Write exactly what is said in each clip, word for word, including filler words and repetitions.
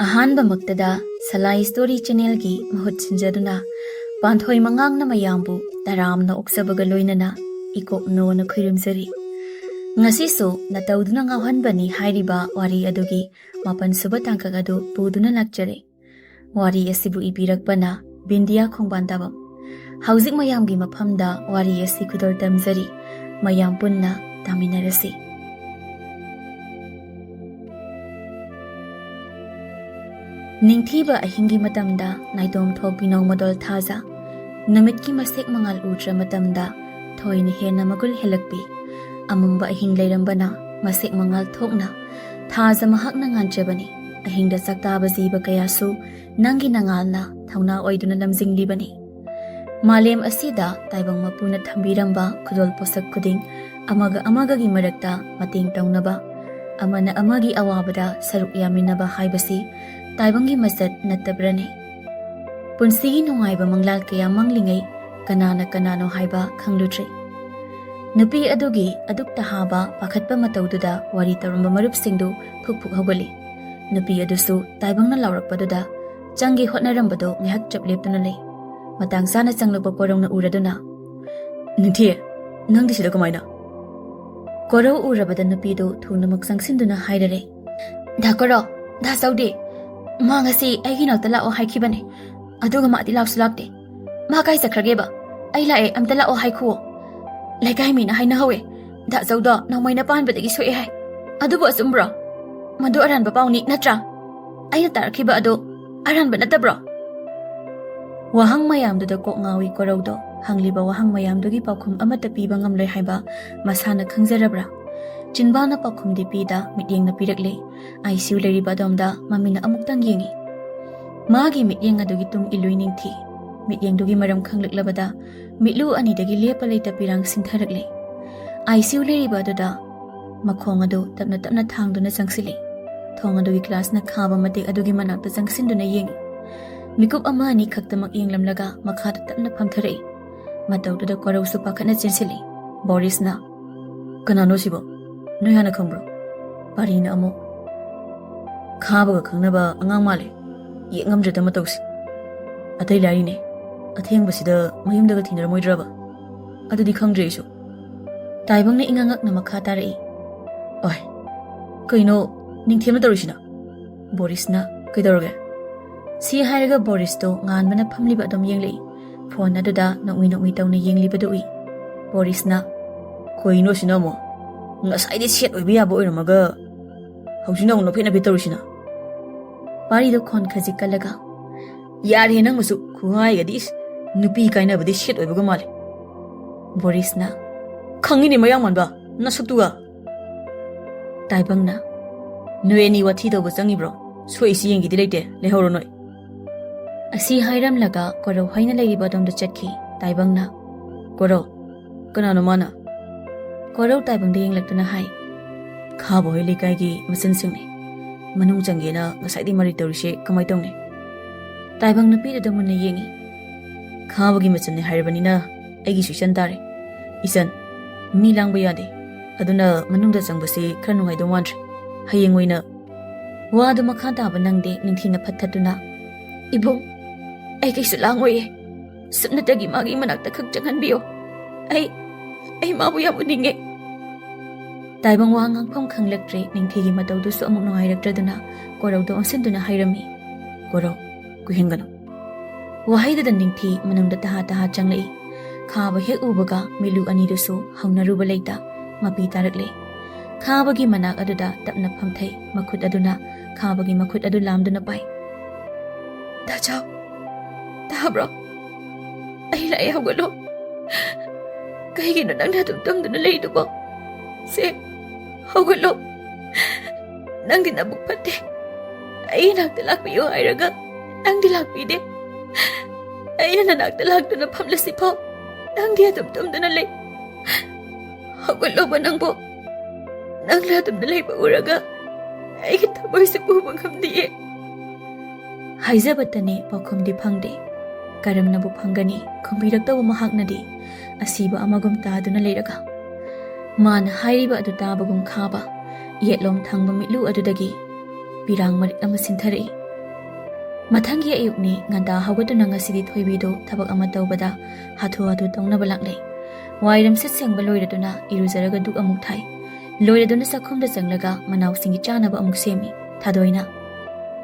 ꯑꯍꯥꯟꯕꯃꯛꯇꯗ ꯁꯂꯥꯏ story ꯆꯦꯅꯦꯜꯒꯤ ꯃꯍꯨꯠ ꯁꯤꯟꯖꯗꯨꯅ ꯄꯥꯟꯊꯣꯏ ꯃꯉꯥꯡꯅ ꯃꯌꯥꯝꯕꯨ ꯇꯔꯥꯝꯅ ꯑꯣꯛꯆꯕꯒ ꯂꯣꯏꯅꯅ ꯏꯀꯣꯛꯅꯣꯅ ꯈꯨꯔꯨꯝꯖꯔꯤ꯫ ꯉꯁꯤꯁꯨ ꯅꯇꯧꯗꯨꯅ ꯉꯥꯎꯍꯟꯕꯅꯤ ꯍꯥꯏꯔꯤꯕ ꯋꯥꯔꯤ ꯑꯗꯨꯒꯤ ꯃꯥꯄꯟ ꯁꯨꯕ ꯇꯥꯡꯀꯛ ꯑꯗꯨ ꯄꯨꯗꯨꯅ ꯂꯥꯛꯆꯔꯦ꯫ ꯋꯥꯔꯤ ꯑꯁꯤꯕꯨ ꯏꯕꯤꯔꯛꯄꯅ ꯕꯤꯟꯗꯤꯌꯥ ꯈꯣꯡꯕꯥꯟꯗꯥꯕꯝ꯫ ꯍꯧꯖꯤꯛ ꯃꯌꯥꯝꯒꯤ ꯃꯐꯝꯗ ꯋꯥꯔꯤ ꯑꯁꯤ ꯈꯨꯗꯣꯜ ꯇꯝꯖꯔꯤ꯫ ꯃꯌꯥꯝ ꯄꯨꯟꯅ ꯇꯥꯃꯤꯟꯅꯔꯁꯤ꯫ ꯅꯤꯡꯊꯤꯕ ꯑꯍꯤꯡꯒꯤ ꯃꯇꯝꯗ ꯅꯥꯏꯇꯣꯝ ꯊꯣꯛꯄꯤ ꯅꯣꯡꯃꯗꯣꯜ ꯊꯥꯖ, ꯅꯨꯃꯤꯠꯀꯤ ꯃꯁꯦꯛ ꯃꯉꯥꯜ ꯎꯗ꯭ꯔ ꯃꯇꯝꯗ ꯊꯣꯏꯅ ꯍꯦꯟꯅ ꯃꯒꯨꯜ ꯍꯦꯜꯂꯛꯄꯤ꯫ ꯑꯃꯝꯕ ꯑꯍꯤꯡ ꯂꯩꯔꯝꯕꯅ ꯃꯁꯦꯛ ꯃꯉꯥꯜ ꯊꯣꯛꯅ ꯊꯥꯖ ꯃꯍꯥꯛꯅ ꯉꯥꯟꯖꯕꯅꯤ꯫ ꯑꯍꯤꯡꯗ ꯆꯥꯛꯇꯥꯕ ꯖꯤꯕ ꯀꯌꯥꯁꯨ ꯅꯪꯒꯤ ꯅꯉꯥꯜꯅ ꯊꯧꯅꯥ ꯑꯣꯏꯗꯨꯅ ꯂꯝꯖꯤꯡꯂꯤꯕꯅꯤ꯫ ꯃꯥꯂꯦꯝ ꯑꯁꯤꯗ ꯇꯥꯏꯕꯪ ꯃꯄꯨꯅ ꯊꯝꯕꯤꯔꯝꯕ ꯈꯨꯗꯣꯜ ꯄꯣꯠꯁꯛ ꯈꯨꯗꯤꯡ ꯑꯃꯒ ꯑꯃꯒꯒꯤ ꯃꯔꯛꯇ ꯃꯇꯦꯡ ꯇꯧꯅꯕ, ꯑꯃꯅ ꯑꯃꯒꯤ ꯑꯋꯥꯕꯗ ꯁꯔꯨꯛ ꯌꯥꯃꯤꯟꯅꯕ ꯍꯥꯏꯕꯁꯤ ꯇꯥꯏꯕꯪꯒꯤ ꯃꯆꯠ ꯅꯠꯇꯕ꯭ꯔꯅꯦ? ꯄꯨꯟꯁꯤꯒꯤ ꯅꯨꯡꯉꯥꯏꯕ ꯃꯪꯂꯥꯜ ꯀꯌꯥ ꯃꯪꯂꯤꯉꯩ ꯀꯅꯥꯅ ꯀꯅꯥꯅꯣ ꯍꯥꯏꯕ ꯈꯪꯂꯨꯗ꯭ꯔꯤ꯫ ꯅꯨꯄꯤ ꯑꯗꯨꯒꯤ ꯑꯗꯨꯛ ꯇꯍꯥꯕ ꯄꯥꯈꯠꯄ ꯃꯇꯧꯗꯨꯗ ꯋꯥꯔꯤ ꯇꯧꯔꯝꯕ ꯃꯔꯨꯞꯁꯤꯡꯗꯨ ꯐꯨꯛ ꯐꯨꯛ ꯍꯧꯒꯠꯂꯤ꯫ ꯅꯨꯄꯤ ꯑꯗꯨꯁꯨ ꯇꯥꯏꯕꯪꯅ ꯂꯥꯎꯔꯛꯄꯗꯨꯗ ꯆꯪꯒꯦ ꯍꯣꯠꯅꯔꯝꯕꯗꯣ ꯉꯥꯏꯍꯥꯛ ꯆꯞ ꯂꯦꯞꯇꯨꯅ ꯂꯩ꯫ ꯃꯇꯥꯡ ꯆꯥꯅ ꯆꯪꯂꯛꯄ ꯀꯣꯔꯧꯅ ꯎꯔꯗꯨꯅ, "ꯅꯤꯡꯊꯤ, ꯅꯪꯗꯤ ꯁꯤꯗ ꯀꯃꯥꯏꯅ?" ꯀꯣꯔꯧ ꯎꯔꯕꯗ ꯅꯨꯄꯤꯗꯨ ꯊꯨꯅꯃꯛ ꯆꯪꯁꯤꯟꯗꯨꯅ ꯍꯥꯏꯔꯔꯦ, "ꯗꯥ ꯀꯣꯔꯧ, ꯗꯥ ꯆꯧꯗꯤ, ꯃꯥ ꯉꯁꯤ ꯑꯩꯒꯤ ꯅꯥꯛꯇ ꯂꯥꯛꯑꯣ ꯍꯥꯏꯈꯤꯕꯅꯦ, ꯑꯗꯨꯒ ꯃꯥꯗꯤ ꯂꯥꯛꯁꯨ ꯂꯥꯛꯇꯦ꯫ ꯃꯥ ꯀꯥꯏ ꯆꯠꯈ꯭ꯔꯒꯦꯕ? ꯑꯩ ꯂꯥꯛꯑꯦ, ꯑꯝꯇ ꯂꯥꯛꯑꯣ ꯍꯥꯏꯈꯨꯑꯣ꯫ ꯂꯩꯀꯥꯏ ꯃꯤꯅ ꯍꯥꯏꯅꯍꯧꯋꯦ, ꯗꯥ ꯆꯧꯗꯣ ꯅꯣꯡꯃꯩꯅ ꯄꯥꯟꯕꯗꯒꯤ ꯁꯣꯛꯑꯦ ꯍꯥꯏ꯫ ꯑꯗꯨꯕꯨ ꯑꯆꯨꯝꯕ꯭ꯔꯣ? ꯃꯗꯨ ꯑꯔꯥꯟꯕ ꯄꯥꯎꯅꯤ, ꯅꯠꯇ꯭ꯔꯥ? ꯑꯩꯅ ꯇꯥꯔꯛꯈꯤꯕ ꯑꯗꯨ ꯑꯔꯥꯟꯕ ꯅꯠꯇꯕ꯭ꯔꯣ?" ꯋꯥꯍꯪ ꯃꯌꯥꯝꯗꯨꯗ ꯀꯣꯛ ꯉꯥꯎꯏ ꯀꯣꯔꯧꯗꯣ꯫ ꯍꯪꯂꯤꯕ ꯋꯥꯍꯪ ꯃꯌꯥꯝꯗꯨꯒꯤ ꯄꯥꯎꯈꯨꯝ ꯑꯃꯠꯇ ꯄꯤꯕ ꯉꯝꯂꯣꯏ ꯍꯥꯏꯕ ꯃꯁꯥꯅ ꯈꯪꯖꯔꯕ꯭ꯔꯥ? ꯆꯤꯟꯕꯥꯅ ꯄꯥꯎꯈꯨꯝꯗꯤ ꯄꯤꯗ ꯃꯤꯠꯌꯦꯡꯅ ꯄꯤꯔꯛꯂꯦ꯫ ꯑꯥꯏ ꯁꯤ ꯌꯨ ꯂꯩꯔꯤꯕ ꯑꯗꯣꯝꯗ ꯃꯃꯤꯅ ꯑꯃꯨꯛꯇꯪ ꯌꯦꯡꯉꯤ꯫ ꯃꯥꯒꯤ ꯃꯤꯠꯌꯦꯡ ꯑꯗꯨꯒꯤ ꯇꯨꯡ ꯏꯜꯂꯨꯏ ꯅꯤꯡꯊꯤ꯫ ꯃꯤꯠꯌꯦꯡꯗꯨꯒꯤ ꯃꯔꯝ ꯈꯪꯂꯛꯂꯕꯗ ꯃꯤꯠꯂꯨ ꯑꯅꯤꯗꯒꯤ ꯂꯦꯞꯄ ꯂꯩꯇ ꯄꯤꯔꯥꯡ ꯁꯤꯟꯊꯔꯛꯂꯦ꯫ ꯑꯥꯏ ꯁꯤ ꯌꯨ ꯂꯩꯔꯤꯕ ꯑꯗꯨꯗ ꯃꯈꯣꯡ ꯑꯗꯨ ꯇꯞꯅ ꯇꯞꯅ ꯊꯥꯡꯗꯨꯅ ꯆꯪꯁꯤꯜꯂꯤ꯫ ꯊꯣꯡ ꯑꯗꯨꯒꯤ ꯒ꯭ꯂꯥꯁꯅ ꯈꯥꯕ ꯃꯇꯦꯛ ꯑꯗꯨꯒꯤ ꯃꯅꯥꯛꯇ ꯆꯪꯁꯤꯟꯗꯨꯅ ꯌꯦꯡꯉꯤ꯫ ꯃꯤꯀꯨꯞ ꯑꯃ ꯑꯅꯤ ꯈꯛꯇꯃꯛ ꯌꯦꯡꯂꯝꯂꯒ ꯃꯈꯥꯗ ꯇꯞꯅ ꯐꯝꯊꯔꯛꯏ꯫ ꯃꯇꯧꯗꯨꯗ ꯀꯣꯔꯧꯁꯨ ꯄꯥꯈꯠꯅ ꯆꯦꯟꯁꯤꯜꯂꯤ꯫ ꯕꯣꯔꯤꯁꯅ, "ꯀꯅꯥꯅꯣ ꯁꯤꯕꯣ? ꯅꯣꯏ ꯍꯥꯟꯅ ꯈꯪꯕ꯭ꯔꯣ?" ꯄꯥꯔꯤꯅ ꯑꯃꯨꯛ, ꯈꯥꯕꯒ ꯈꯪꯅꯕ ꯑꯉꯥꯡ ꯃꯥꯜꯂꯦ꯫ ꯌꯦꯡ ꯉꯝꯗ꯭ꯔꯦꯗ ꯃꯇꯧꯁꯦ꯫ ꯑꯇꯩ ꯂꯥꯏꯔꯤꯅꯦ, ꯑꯊꯦꯡꯕꯁꯤꯗ ꯃꯌꯨꯝꯗꯒ ꯊꯤꯅꯔꯝꯃꯣꯏꯗ꯭ꯔꯕ? ꯑꯗꯨꯗꯤ ꯈꯪꯗ꯭ꯔꯦ ꯑꯩꯁꯨ꯫ ꯇꯥꯏꯕꯪꯅ ꯏꯉꯛ ꯉꯛꯅ ꯃꯈꯥ ꯇꯥꯔꯛꯏ, "ꯑꯣꯏ, ꯀꯩꯅꯣ ꯅꯤꯡꯊꯦꯝꯅ ꯇꯧꯔꯤꯁꯤꯅ?" ꯕꯣꯔꯤꯁꯅ, "ꯀꯩꯗꯧꯔꯒꯦ?" ꯁꯤ ꯍꯥꯏꯔꯒ ꯕꯣꯔꯤꯁꯇꯣ ꯉꯥꯟꯕꯅ ꯐꯝꯂꯤꯕ ꯑꯗꯨꯝ ꯌꯦꯡꯂꯛꯏ꯫ ꯐꯣꯟ ꯑꯗꯨꯗ ꯅꯣꯛꯃꯤ ꯅꯣꯛꯃꯤ ꯇꯧꯅ ꯌꯦꯡꯂꯤꯕꯗꯨ ꯎꯏ꯫ ꯕꯣꯔꯤꯁꯅ, "ꯀꯩꯅꯣ ꯁꯤꯅ ꯑꯃꯨꯛ? ꯉꯁꯥꯏꯗꯤ ꯁꯦꯠ ꯑꯣꯏꯕ ꯌꯥꯕ ꯑꯣꯏꯔꯝꯃꯒ ꯍꯧꯖꯤꯛꯅ ꯑꯃꯨꯛ ꯅꯣꯛꯐꯦꯠ ꯅꯣꯛꯐꯦꯠ ꯇꯧꯔꯤꯁꯤꯅ?" ꯄꯥꯔꯤꯗꯣ ꯈꯣꯟ ꯈꯖꯤꯛ ꯀꯜꯂꯒ, "ꯌꯥꯔꯦ ꯅꯪ ꯃꯁꯨ ꯈꯨꯍꯥꯏꯒꯗꯤ, ꯏꯁ, ꯅꯨꯄꯤ ꯀꯥꯏꯅꯕꯗꯤ ꯁꯦꯠ ꯑꯣꯏꯕꯒ ꯃꯥꯜꯂꯦ꯫" ꯕꯣꯔꯤꯁꯅ, "ꯈꯪꯉꯤꯅꯦ ꯃꯌꯥꯡ ꯃꯥꯟꯕ, ꯅꯁꯛꯇꯨꯒ!" ꯇꯥꯏꯕꯪꯅ, "ꯅꯣꯏ ꯑꯅꯤ ꯋꯥꯊꯤ ꯇꯧꯕ ꯆꯪꯉꯤꯕ꯭ꯔꯣ? ꯁꯣꯏꯏꯁꯤ ꯌꯦꯡꯒꯦꯗꯤ ꯂꯩꯇꯦ, ꯂꯩꯍꯧꯔꯣ ꯅꯣꯏ꯫" ꯑꯁꯤ ꯍꯥꯏꯔꯝꯂꯒ ꯀꯣꯔꯧ ꯍꯥꯏꯅ ꯂꯩꯔꯤꯕ ꯑꯗꯣꯝꯗ ꯆꯠꯈꯤ꯫ ꯇꯥꯏꯕꯪꯅ, "ꯀꯣꯔꯧ, ꯀꯅꯥꯅꯣ ꯃꯥꯅ?" ꯀꯣꯔꯧ ꯇꯥꯏꯕꯪꯗ ꯌꯦꯡꯂꯛꯇꯨꯅ ꯍꯥꯏ, "ꯈꯥꯕ ꯍꯣꯏ ꯂꯩꯀꯥꯏꯒꯤ ꯃꯆꯟꯁꯤꯡꯅꯤ꯫ ꯃꯅꯨꯡ ꯆꯪꯒꯦꯅ ꯉꯁꯥꯏꯗꯩ ꯃꯔꯩ ꯇꯧꯔꯤꯁꯦ ꯀꯃꯥꯏ ꯇꯧꯅꯤ?" ꯇꯥꯏꯕꯪ ꯅꯨꯄꯤꯗꯨꯗ ꯃꯨꯟꯅ ꯌꯦꯡꯉꯤ꯫ "ꯈꯥꯕꯒꯤ ꯃꯆꯟꯅꯤ ꯍꯥꯏꯔꯕꯅꯤꯅ ꯑꯩꯒꯤꯁꯨ ꯏꯆꯟ ꯇꯥꯔꯦ꯫ ꯏꯆꯟ, ꯃꯤ ꯂꯥꯡꯕ ꯌꯥꯗꯦ꯫ ꯑꯗꯨꯅ ꯃꯅꯨꯡꯗ ꯆꯪꯕꯁꯤ ꯈꯔ ꯅꯨꯡꯉꯥꯏꯗꯧ ꯃꯥꯟꯗ꯭ꯔꯦ꯫ ꯍꯌꯦꯡ ꯑꯣꯏꯅ..." ꯋꯥꯗꯨ ꯃꯈꯥ ꯇꯥꯕ ꯅꯪꯗꯦ ꯅꯤꯡꯊꯤꯅ ꯐꯠ ꯊꯠꯇꯨꯅ, "ꯏꯕꯨꯡ, ꯑꯩ ꯀꯩꯁꯨ ꯂꯥꯡꯉꯣꯏꯌꯦ꯫ ꯁꯨꯞꯅꯇꯒꯤ ꯃꯥꯒꯤ ꯃꯅꯥꯛꯇ ꯈꯛ ꯆꯪꯍꯟꯕꯤꯌꯣ꯫ ꯑꯩ, ꯑꯩ ꯃꯥꯕꯨ ꯌꯥꯝ ꯎꯅꯤꯡꯉꯦ꯫" ꯇꯥꯏꯕꯪ ꯋꯥ ꯉꯥꯡꯐꯝ ꯈꯪꯂꯛꯇ꯭ꯔꯦ꯫ ꯅꯤꯡꯊꯤꯒꯤ ꯃꯇꯧꯗꯨꯁꯨ ꯑꯃꯨꯛ ꯅꯨꯡꯉꯥꯏꯔꯛꯇ꯭ꯔꯗꯨꯅ ꯀꯣꯔꯧꯗ ꯑꯣꯟꯁꯤꯟꯗꯨꯅ ꯍꯥꯏꯔꯝꯃꯤ, "ꯀꯣꯔꯧ, ꯀꯨꯏꯍꯟꯒꯅꯨ꯫" ꯋꯥꯍꯩꯗꯨꯗ ꯅꯤꯡꯊꯤ ꯃꯅꯨꯡꯗ ꯇꯍꯥ ꯇꯍꯥ ꯆꯪꯂꯛꯏ꯫ ꯈꯥꯕ ꯍꯦꯛ ꯎꯕꯒ ꯃꯤꯠꯂꯨ ꯑꯅꯤꯗꯨꯁꯨ ꯍꯧꯅꯔꯨꯕ ꯂꯩꯇ ꯃꯄꯤ ꯇꯥꯔꯛꯂꯦ꯫ ꯈꯥꯕꯒꯤ ꯃꯅꯥꯛ ꯑꯗꯨꯗ ꯇꯞꯅ ꯐꯝꯊꯩ꯫ ꯃꯈꯨꯠ ꯑꯗꯨꯅ ꯈꯥꯕꯒꯤ ꯃꯈꯨꯠ ꯑꯗꯨ ꯂꯥꯝꯗꯨꯅ ꯄꯥꯏ꯫ "ꯗꯥꯆꯥꯎ, ꯇꯥꯕ꯭ꯔꯣ? ꯑꯩ ꯂꯥꯛꯑꯦ, ꯍꯧꯒꯠꯂꯣ꯫ ꯀꯩꯒꯤꯅꯣ ꯅꯪꯅ ꯑꯗꯨꯝ ꯇꯨꯝꯗꯨꯅ ꯂꯩꯗꯨꯕꯣ? ꯁꯦ, ꯍꯧꯒꯠꯂꯣ꯫ ꯅꯪꯗꯤ ꯅꯕꯨꯛ ꯐꯠꯇꯦ꯫ ꯑꯩ ꯅꯥꯛꯇ ꯂꯥꯛꯄꯤꯌꯨ ꯍꯥꯏꯔꯒ ꯅꯪꯗꯤ ꯂꯥꯛꯄꯤꯗꯦ꯫ ꯑꯩꯅ ꯅꯅꯥꯛꯇ ꯂꯥꯛꯇꯨꯅ ꯐꯝꯂꯁꯤꯐꯥꯎ ꯅꯪꯗꯤ ꯑꯗꯨꯝ ꯇꯨꯝꯗꯨꯅ ꯂꯩ꯫ ꯍꯧꯒꯠꯂꯣꯕ ꯅꯪꯕꯨ꯫ ꯅꯪꯅ ꯑꯗꯨꯝꯅ ꯂꯩꯕ ꯎꯔꯒ ꯑꯩꯒꯤ ꯊꯃꯣꯏꯁꯦ ꯄꯨꯕ ꯉꯝꯗꯤꯌꯦ꯫" ꯍꯥꯏꯖꯕꯇꯅꯦ ꯄꯥꯎꯈꯨꯝꯗꯤ ꯐꯪꯗꯦ꯫ ꯀꯔꯝꯅꯕꯨ ꯐꯪꯒꯅꯤ ꯈꯨꯝꯕꯤꯔꯛꯇꯧꯕ ꯃꯍꯥꯛꯅꯗꯤ, ꯑꯁꯤꯕ ꯑꯃꯒꯨꯝ ꯇꯥꯗꯨꯅ ꯂꯩꯔꯒ? ꯃꯥꯅ ꯍꯥꯏꯔꯤꯕ ꯑꯗꯨ ꯇꯥꯕꯒꯨꯝ ꯈꯥꯕ ꯌꯦꯠꯂꯣꯝ ꯊꯪꯕ ꯃꯤꯠꯂꯨ ꯑꯗꯨꯗꯒꯤ ꯄꯤꯔꯥꯡ ꯃꯔꯤꯛ ꯑꯃ ꯁꯤꯟꯊꯔꯛꯏ꯫ ꯃꯊꯪꯒꯤ ꯑꯌꯨꯛꯅꯤ꯫ ꯉꯟꯇꯥ ꯍꯧꯒꯠꯇꯨꯅ ꯉꯁꯤꯗꯤ ꯊꯣꯏꯕꯤꯗꯨ ꯊꯕꯛ ꯑꯃ ꯇꯧꯕꯗ ꯍꯥꯊꯨ ꯍꯥꯊꯨ ꯇꯧꯅꯕ ꯂꯥꯛꯂꯦ꯫ ꯋꯥꯏꯔꯝ ꯁꯤꯠ ꯁꯦꯡꯕ ꯂꯣꯏꯔꯗꯨꯅ ꯏꯔꯨꯖꯔꯒ ꯗꯨꯛ ꯑꯃꯨꯛ ꯊꯥꯏ꯫ ꯂꯣꯏꯔꯗꯨꯅ ꯆꯥꯛꯈꯨꯝꯗ ꯆꯪꯂꯒ ꯃꯅꯥꯎꯁꯤꯡꯒꯤ ꯆꯥꯅꯕ ꯑꯃꯨꯛ ꯁꯦꯝꯃꯤ꯫ ꯊꯥꯗꯣꯏꯅ,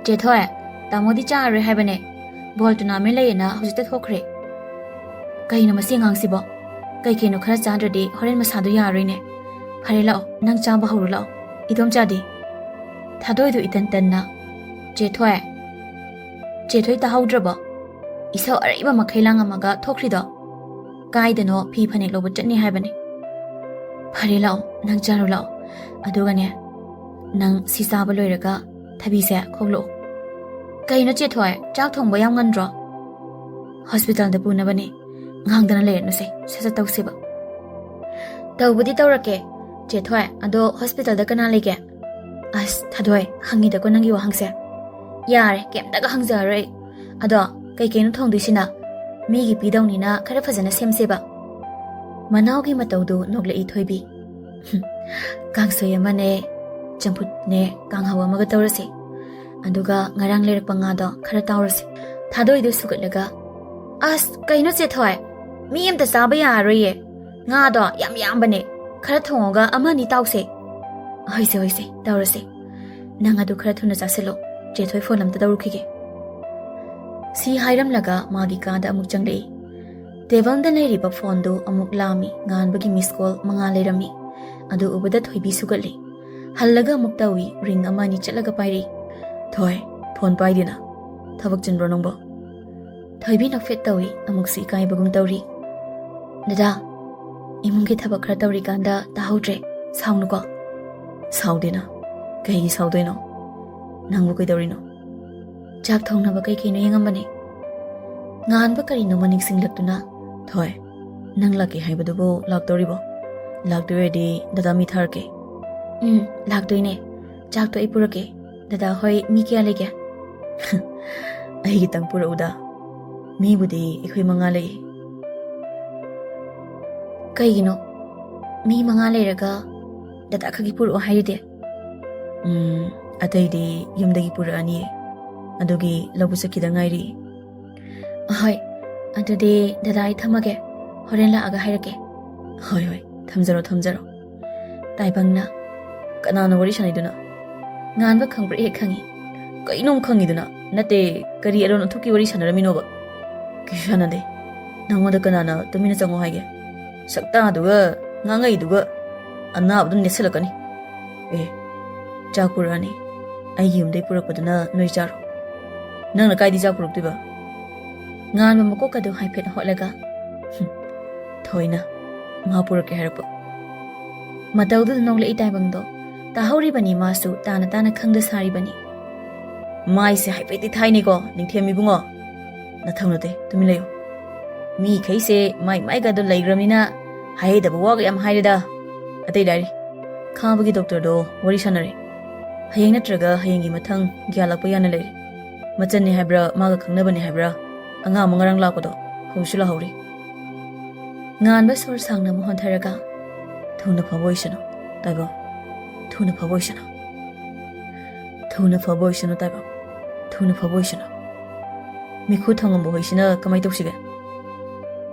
"ꯆꯦ ꯊꯣꯏ, ꯇꯥꯃꯣꯗꯤ ꯆꯥꯔꯔꯣꯏ ꯍꯥꯏꯕꯅꯦ꯫ ꯕꯣꯜ ꯇꯣꯔꯅꯥꯃꯦꯟ ꯂꯩꯌꯦꯅ ꯍꯧꯖꯤꯛꯇ ꯊꯣꯛꯈ꯭ꯔꯦ꯫ ꯀꯩꯅꯣ ꯃꯁꯤ ꯑꯉꯥꯡꯁꯤꯕꯣ? ꯀꯩ ꯀꯩꯅꯣ ꯈꯔ ꯆꯥꯗ꯭ꯔꯗꯤ ꯍꯣꯔꯦꯟ ꯃꯁꯥꯗꯣ ꯌꯥꯔꯣꯏꯅꯦ꯫ ꯐꯔꯦ ꯂꯥꯛꯑꯣ, ꯅꯪ ꯆꯥꯕ ꯍꯧꯔꯣ ꯂꯥꯛꯑꯣ꯫ ꯏꯗꯣꯝꯆꯥꯗꯤ?" ꯊꯥꯗꯣꯏꯗꯨ ꯏꯇꯟ ꯇꯟꯅ, "ꯆꯦ ꯊꯣꯏ, ꯆꯦ ꯊꯣꯏ ꯇꯥꯍꯧꯗ꯭ꯔꯕꯣ? ꯏꯁꯧ ꯑꯔꯩꯕ ꯃꯈꯩ ꯂꯥꯡꯉꯝꯃꯒ ꯊꯣꯛꯈ꯭ꯔꯤꯗꯣ? ꯀꯥꯏꯗꯅꯣ ꯐꯤ ꯐꯅꯦꯛ ꯂꯧꯕ ꯆꯠꯅꯤ ꯍꯥꯏꯕꯅꯦ꯫ ꯐꯔꯦ ꯂꯥꯛꯑꯣ, ꯅꯪ ꯆꯥꯔꯣ ꯂꯥꯛꯑꯣ꯫ ꯑꯗꯨꯒꯅꯦ, ꯅꯪ ꯁꯤ ꯆꯥꯕ ꯂꯣꯏꯔꯒ ꯊꯕꯤꯁꯦ ꯈꯣꯛꯂꯛꯑꯣ꯫ ꯀꯩꯅꯣ ꯆꯦ ꯊꯣꯏ, ꯆꯥꯛ ꯊꯣꯡꯕ ꯌꯥꯝ ꯉꯟꯗ꯭ꯔꯣ?" "ꯍꯣꯁꯄꯤꯇꯥꯜꯗ ꯄꯨꯅꯕꯅꯦ꯫ ꯉꯥꯡꯗꯅ ꯂꯩꯔꯅꯨꯁꯦ, ꯁꯠ ꯁꯠ ꯇꯧꯁꯦꯕ꯫" "ꯇꯧꯕꯗꯤ ꯇꯧꯔꯛꯀꯦ꯫ ꯆꯦ ꯊꯣꯏ, ꯑꯗꯣ ꯍꯣꯁꯄꯤꯇꯥꯜꯗ ꯀꯅꯥ ꯂꯩꯒꯦ?" "ꯑꯁ ꯊꯥꯗꯣꯏ, ꯍꯪꯉꯤꯗꯀꯣ ꯅꯪꯒꯤ ꯋꯥꯍꯪꯁꯦ꯫ ꯌꯥꯔꯦ, ꯀꯩꯝꯇꯒ ꯍꯪꯖꯔꯔꯣꯏ ꯑꯩ꯫ ꯑꯗꯣ ꯀꯩ ꯀꯩꯅꯣ ꯊꯣꯡꯗꯣꯏꯁꯤꯅ? ꯃꯤꯒꯤ ꯄꯤꯗꯧꯅꯤꯅ ꯈꯔ ꯐꯖꯅ ꯁꯦꯝꯁꯦꯕ꯫" ꯃꯅꯥꯎꯒꯤ ꯃꯇꯧꯗꯨ ꯅꯣꯛꯂꯛꯏ ꯊꯣꯏꯕꯤ꯫ "ꯀꯥꯡꯁꯣꯏ ꯑꯃꯅꯦ, ꯆꯝꯐꯨꯠꯅꯦ, ꯀꯥꯡꯍꯧ ꯑꯃꯒ ꯇꯧꯔꯁꯦ꯫ ꯑꯗꯨꯒ ꯉꯔꯥꯡ ꯂꯩꯔꯛꯄ ꯉꯥꯗꯣ ꯈꯔ ꯇꯥꯎꯔꯁꯦ꯫" ꯊꯥꯗꯣꯏꯗꯨ ꯁꯨꯒꯠꯂꯒ, "ꯑꯁ ꯀꯩꯅꯣ ꯆꯦ ꯊꯣꯏ, ꯃꯤ ꯑꯝꯇ ꯆꯥꯕ ꯌꯥꯔꯔꯣꯏꯌꯦ꯫ ꯉꯥꯗꯣ ꯌꯥꯝ ꯌꯥꯝꯕꯅꯦ꯫ ꯈꯔ ꯊꯣꯡꯉꯒ ꯑꯃ ꯑꯅꯤ ꯇꯥꯎꯁꯦ꯫" "ꯍꯣꯏꯁꯦ, ꯍꯣꯏꯁꯦ, ꯇꯧꯔꯁꯦ꯫ ꯅꯪ ꯑꯗꯨ ꯈꯔ ꯊꯨꯅ ꯆꯥꯁꯤꯜꯂꯣ꯫ ꯆꯦ ꯊꯣꯏ ꯐꯣꯟ ꯑꯝꯇ ꯇꯧꯔꯨꯈꯤꯒꯦ꯫" ꯁꯤ ꯍꯥꯏꯔꯝꯂꯒ ꯃꯥꯒꯤ ꯀꯥꯗ ꯑꯃꯨꯛ ꯆꯪꯂꯛꯏ꯫ ꯇꯦꯕꯜꯗ ꯂꯩꯔꯤꯕ ꯐꯣꯟꯗꯨ ꯑꯃꯨꯛ ꯂꯥꯝꯃꯤ꯫ ꯉꯥꯟꯕꯒꯤ ꯃꯤꯁ ꯀꯣꯜ ꯃꯉꯥ ꯂꯩꯔꯝꯃꯤ꯫ ꯑꯗꯨ ꯎꯕꯗ ꯊꯣꯏꯕꯤ ꯁꯨꯒꯠꯂꯤ꯫ ꯍꯜꯂꯒ ꯑꯃꯨꯛ ꯇꯧꯏ, ꯔꯤꯡ ꯑꯃ ꯑꯅꯤ ꯆꯠꯂꯒ ꯄꯥꯏꯔꯛꯏ꯫ "ꯊꯣꯏ, ꯐꯣꯟ ꯄꯥꯏꯗꯦꯅ꯫ ꯊꯕꯛ ꯆꯤꯟꯕ꯭ꯔꯣ ꯅꯪꯕꯣ?" ꯊꯣꯏꯕꯤ ꯅꯣꯛꯐꯦꯠ ꯇꯧꯏ, ꯑꯃꯨꯛꯁꯨ ꯏꯀꯥꯏꯕꯒꯨꯝ ꯇꯧꯔꯤ꯫ "ꯗꯗꯥ, ꯏꯃꯨꯡꯒꯤ ꯊꯕꯛ ꯈꯔ ꯇꯧꯔꯤꯀꯥꯟꯗ ꯇꯥꯍꯧꯗ꯭ꯔꯦ, ꯁꯥꯎꯅꯨꯀꯣ꯫" "ꯁꯥꯎꯗꯦꯅ, ꯀꯩꯒꯤ ꯁꯥꯎꯗꯣꯏꯅꯣ? ꯅꯪꯕꯨ ꯀꯩꯗꯧꯔꯤꯅꯣ?" "ꯆꯥꯛ ꯊꯣꯡꯅꯕ ꯀꯩ ꯀꯩꯅꯣ ꯌꯦꯡꯉꯝꯕꯅꯦ꯫" ꯉꯥꯟꯕ ꯀꯔꯤꯅꯣꯃ ꯅꯤꯡꯁꯤꯡꯂꯛꯇꯨꯅ, "ꯊꯣꯏ, ꯅꯪ ꯂꯥꯛꯀꯦ ꯍꯥꯏꯕꯗꯨꯕꯨ ꯂꯥꯛꯇꯧꯔꯤꯕꯣ? ꯂꯥꯛꯇꯣꯏꯔꯗꯤ ꯗꯗꯥ ꯃꯤ ꯊꯥꯔꯛꯀꯦ꯫" "ꯎꯝ, ꯂꯥꯛꯇꯣꯏꯅꯦ꯫ ꯆꯥꯛꯇꯣ ꯑꯩ ꯄꯨꯔꯛꯀꯦ꯫ ꯗꯗꯥ ꯍꯣꯏ ꯃꯤ ꯀꯌꯥ ꯂꯩꯒꯦ?" "ꯑꯩꯒꯤꯇꯪ ꯄꯨꯔꯛꯎꯗ꯫ ꯃꯤꯕꯨꯗꯤ ꯑꯩꯈꯣꯏ ꯃꯉꯥ ꯂꯩ꯫" "ꯀꯩꯒꯤꯅꯣ? ꯃꯤ ꯃꯉꯥ ꯂꯩꯔꯒ ꯗꯗꯥ ꯈꯛꯀꯤ ꯄꯨꯔꯛꯑꯣ ꯍꯥꯏꯔꯤꯗꯤ?" "ꯎꯝ, ꯑꯇꯩꯗꯤ ꯌꯨꯝꯗꯒꯤ ꯄꯨꯔꯛꯑꯅꯤꯌꯦ꯫ ꯑꯗꯨꯒꯤ ꯂꯧꯕ ꯆꯠꯈꯤꯗ ꯉꯥꯏꯔꯤ꯫ ꯑꯍꯣꯏ, ꯑꯗꯨꯗꯤ ꯗꯗꯥ, ꯑꯩ ꯊꯝꯃꯒꯦ꯫ ꯍꯣꯔꯦꯟ ꯂꯥꯛꯑꯒ ꯍꯥꯏꯔꯛꯀꯦ꯫ ꯍꯣꯏ, ꯍꯣꯏ, ꯊꯝꯖꯔꯣ, ꯊꯝꯖꯔꯣ꯫ ꯇꯥꯏꯕꯪꯅ, "ꯀꯅꯥꯅꯣ ꯋꯥꯔꯤ ꯁꯥꯟꯅꯩꯗꯨꯅ?" ꯉꯥꯟꯕ ꯈꯪꯕ꯭ꯔꯥ ꯍꯦꯛ ꯈꯪꯉꯤ꯫ "ꯀꯩꯅꯣꯝ ꯈꯪꯉꯤꯗꯨꯅ? ꯅꯠꯇꯦ, ꯀꯔꯤ ꯑꯔꯣꯟ ꯑꯊꯨꯞꯀꯤ ꯋꯥꯔꯤ ꯁꯥꯟꯅꯔꯝꯃꯤꯅꯣꯕ?" "ꯀꯩꯁꯨ ꯁꯥꯟꯅꯗꯦ꯫ ꯅꯪꯉꯣꯟꯗ ꯀꯅꯥꯅ ꯇꯨꯃꯤꯟꯅ ꯆꯪꯉꯣ ꯍꯥꯏꯒꯦ? ꯁꯛꯇꯥꯗꯨꯒ ꯉꯥꯡꯉꯛꯏꯗꯨꯒ ꯑꯅꯥꯕꯗꯨ ꯅꯦꯠꯁꯜꯂꯛꯀꯅꯤ꯫ ꯑꯦ, ꯆꯥꯛ ꯄꯨꯔꯛꯑꯅꯤ꯫ ꯑꯩꯒꯤ ꯌꯨꯝꯗꯩ ꯄꯨꯔꯛꯄꯗꯨꯅ ꯅꯣꯏ ꯆꯥꯔꯣ꯫ ꯅꯪꯅ ꯀꯥꯏꯗꯩ ꯆꯥꯛ ꯄꯨꯔꯛꯇꯣꯏꯕ?" ꯉꯥꯟꯕ ꯃꯀꯣꯛꯀꯗꯨ ꯍꯥꯏꯐꯦꯠ ꯍꯣꯠꯂꯒ, "ꯍꯨꯝ, ꯊꯣꯏꯅ ꯃꯥ ꯄꯨꯔꯛꯀꯦ ꯍꯥꯏꯔꯛꯄ꯫" ꯃꯇꯧꯗꯨꯗ ꯅꯣꯛꯂꯛꯏ ꯇꯥꯏꯕꯪꯗꯣ꯫ ꯇꯥꯍꯧꯔꯤꯕꯅꯤ ꯃꯥꯁꯨ, ꯇꯥꯅ ꯇꯥꯅ ꯈꯪꯗ ꯁꯥꯔꯤꯕꯅꯤ꯫ "ꯃꯥꯏꯁꯦ ꯍꯥꯏꯐꯦꯠꯇꯤ ꯊꯥꯏꯅꯤꯀꯣ, ꯅꯤꯡꯊꯦꯝ ꯏꯕꯨꯡꯉꯣ꯫ ꯅꯊꯧ ꯅꯠꯇꯦ, ꯇꯨꯃꯤꯟ ꯂꯩꯌꯨ꯫ ꯃꯤꯈꯩꯁꯦ ꯃꯥꯏ ꯃꯥꯏꯒꯗꯣ ꯂꯩꯈ꯭ꯔꯕꯅꯤꯅ ꯍꯥꯏꯍꯩꯗꯕ ꯋꯥꯒ ꯌꯥꯝ ꯍꯥꯏꯔꯦꯗ꯫ ꯑꯇꯩ ꯂꯥꯏꯔꯤ, ꯈꯥꯕꯒꯤ ꯗꯣꯛꯇꯔꯗꯣ ꯋꯥꯔꯤ ꯁꯥꯟꯅꯔꯦ꯫ ꯍꯌꯦꯡ ꯅꯠꯇ꯭ꯔꯒ ꯍꯌꯦꯡꯒꯤ ꯃꯊꯪ ꯒ꯭ꯌꯥꯟ ꯂꯥꯛꯄ ꯌꯥꯅ ꯂꯩꯔꯦ꯫ ꯃꯆꯟꯅꯦ ꯍꯥꯏꯕ꯭ꯔꯥ, ꯃꯥꯒ ꯈꯪꯅꯕꯅꯦ ꯍꯥꯏꯕ꯭ꯔꯥ, ꯑꯉꯥꯡ ꯑꯃ ꯉꯔꯥꯡ ꯂꯥꯛꯄꯗꯣ ꯍꯧꯖꯤꯛꯁꯨ ꯂꯥꯛꯍꯧꯔꯤ꯫" ꯉꯥꯟꯕ ꯁꯣꯔ ꯁꯥꯡꯅ ꯑꯃꯨꯛ ꯍꯣꯟꯊꯔꯒ, "ꯊꯨꯅ ꯐꯕ ꯑꯣꯏꯁꯅꯨ, ꯇꯥꯏꯕꯪ꯫ ꯊꯨꯅ ꯐꯕ ꯑꯣꯏꯁꯅꯨ꯫ ꯊꯨꯅ ꯐꯕ ꯑꯣꯏꯁꯅꯨ, ꯇꯥꯏꯕꯪ꯫ ꯊꯨꯅ ꯐꯕ ꯑꯣꯏꯁꯅꯨ꯫" ꯃꯤꯈꯨ ꯊꯪꯉꯝꯕ ꯍꯣꯏꯁꯤꯅ ꯀꯃꯥꯏ ꯇꯧꯁꯤꯒꯦ?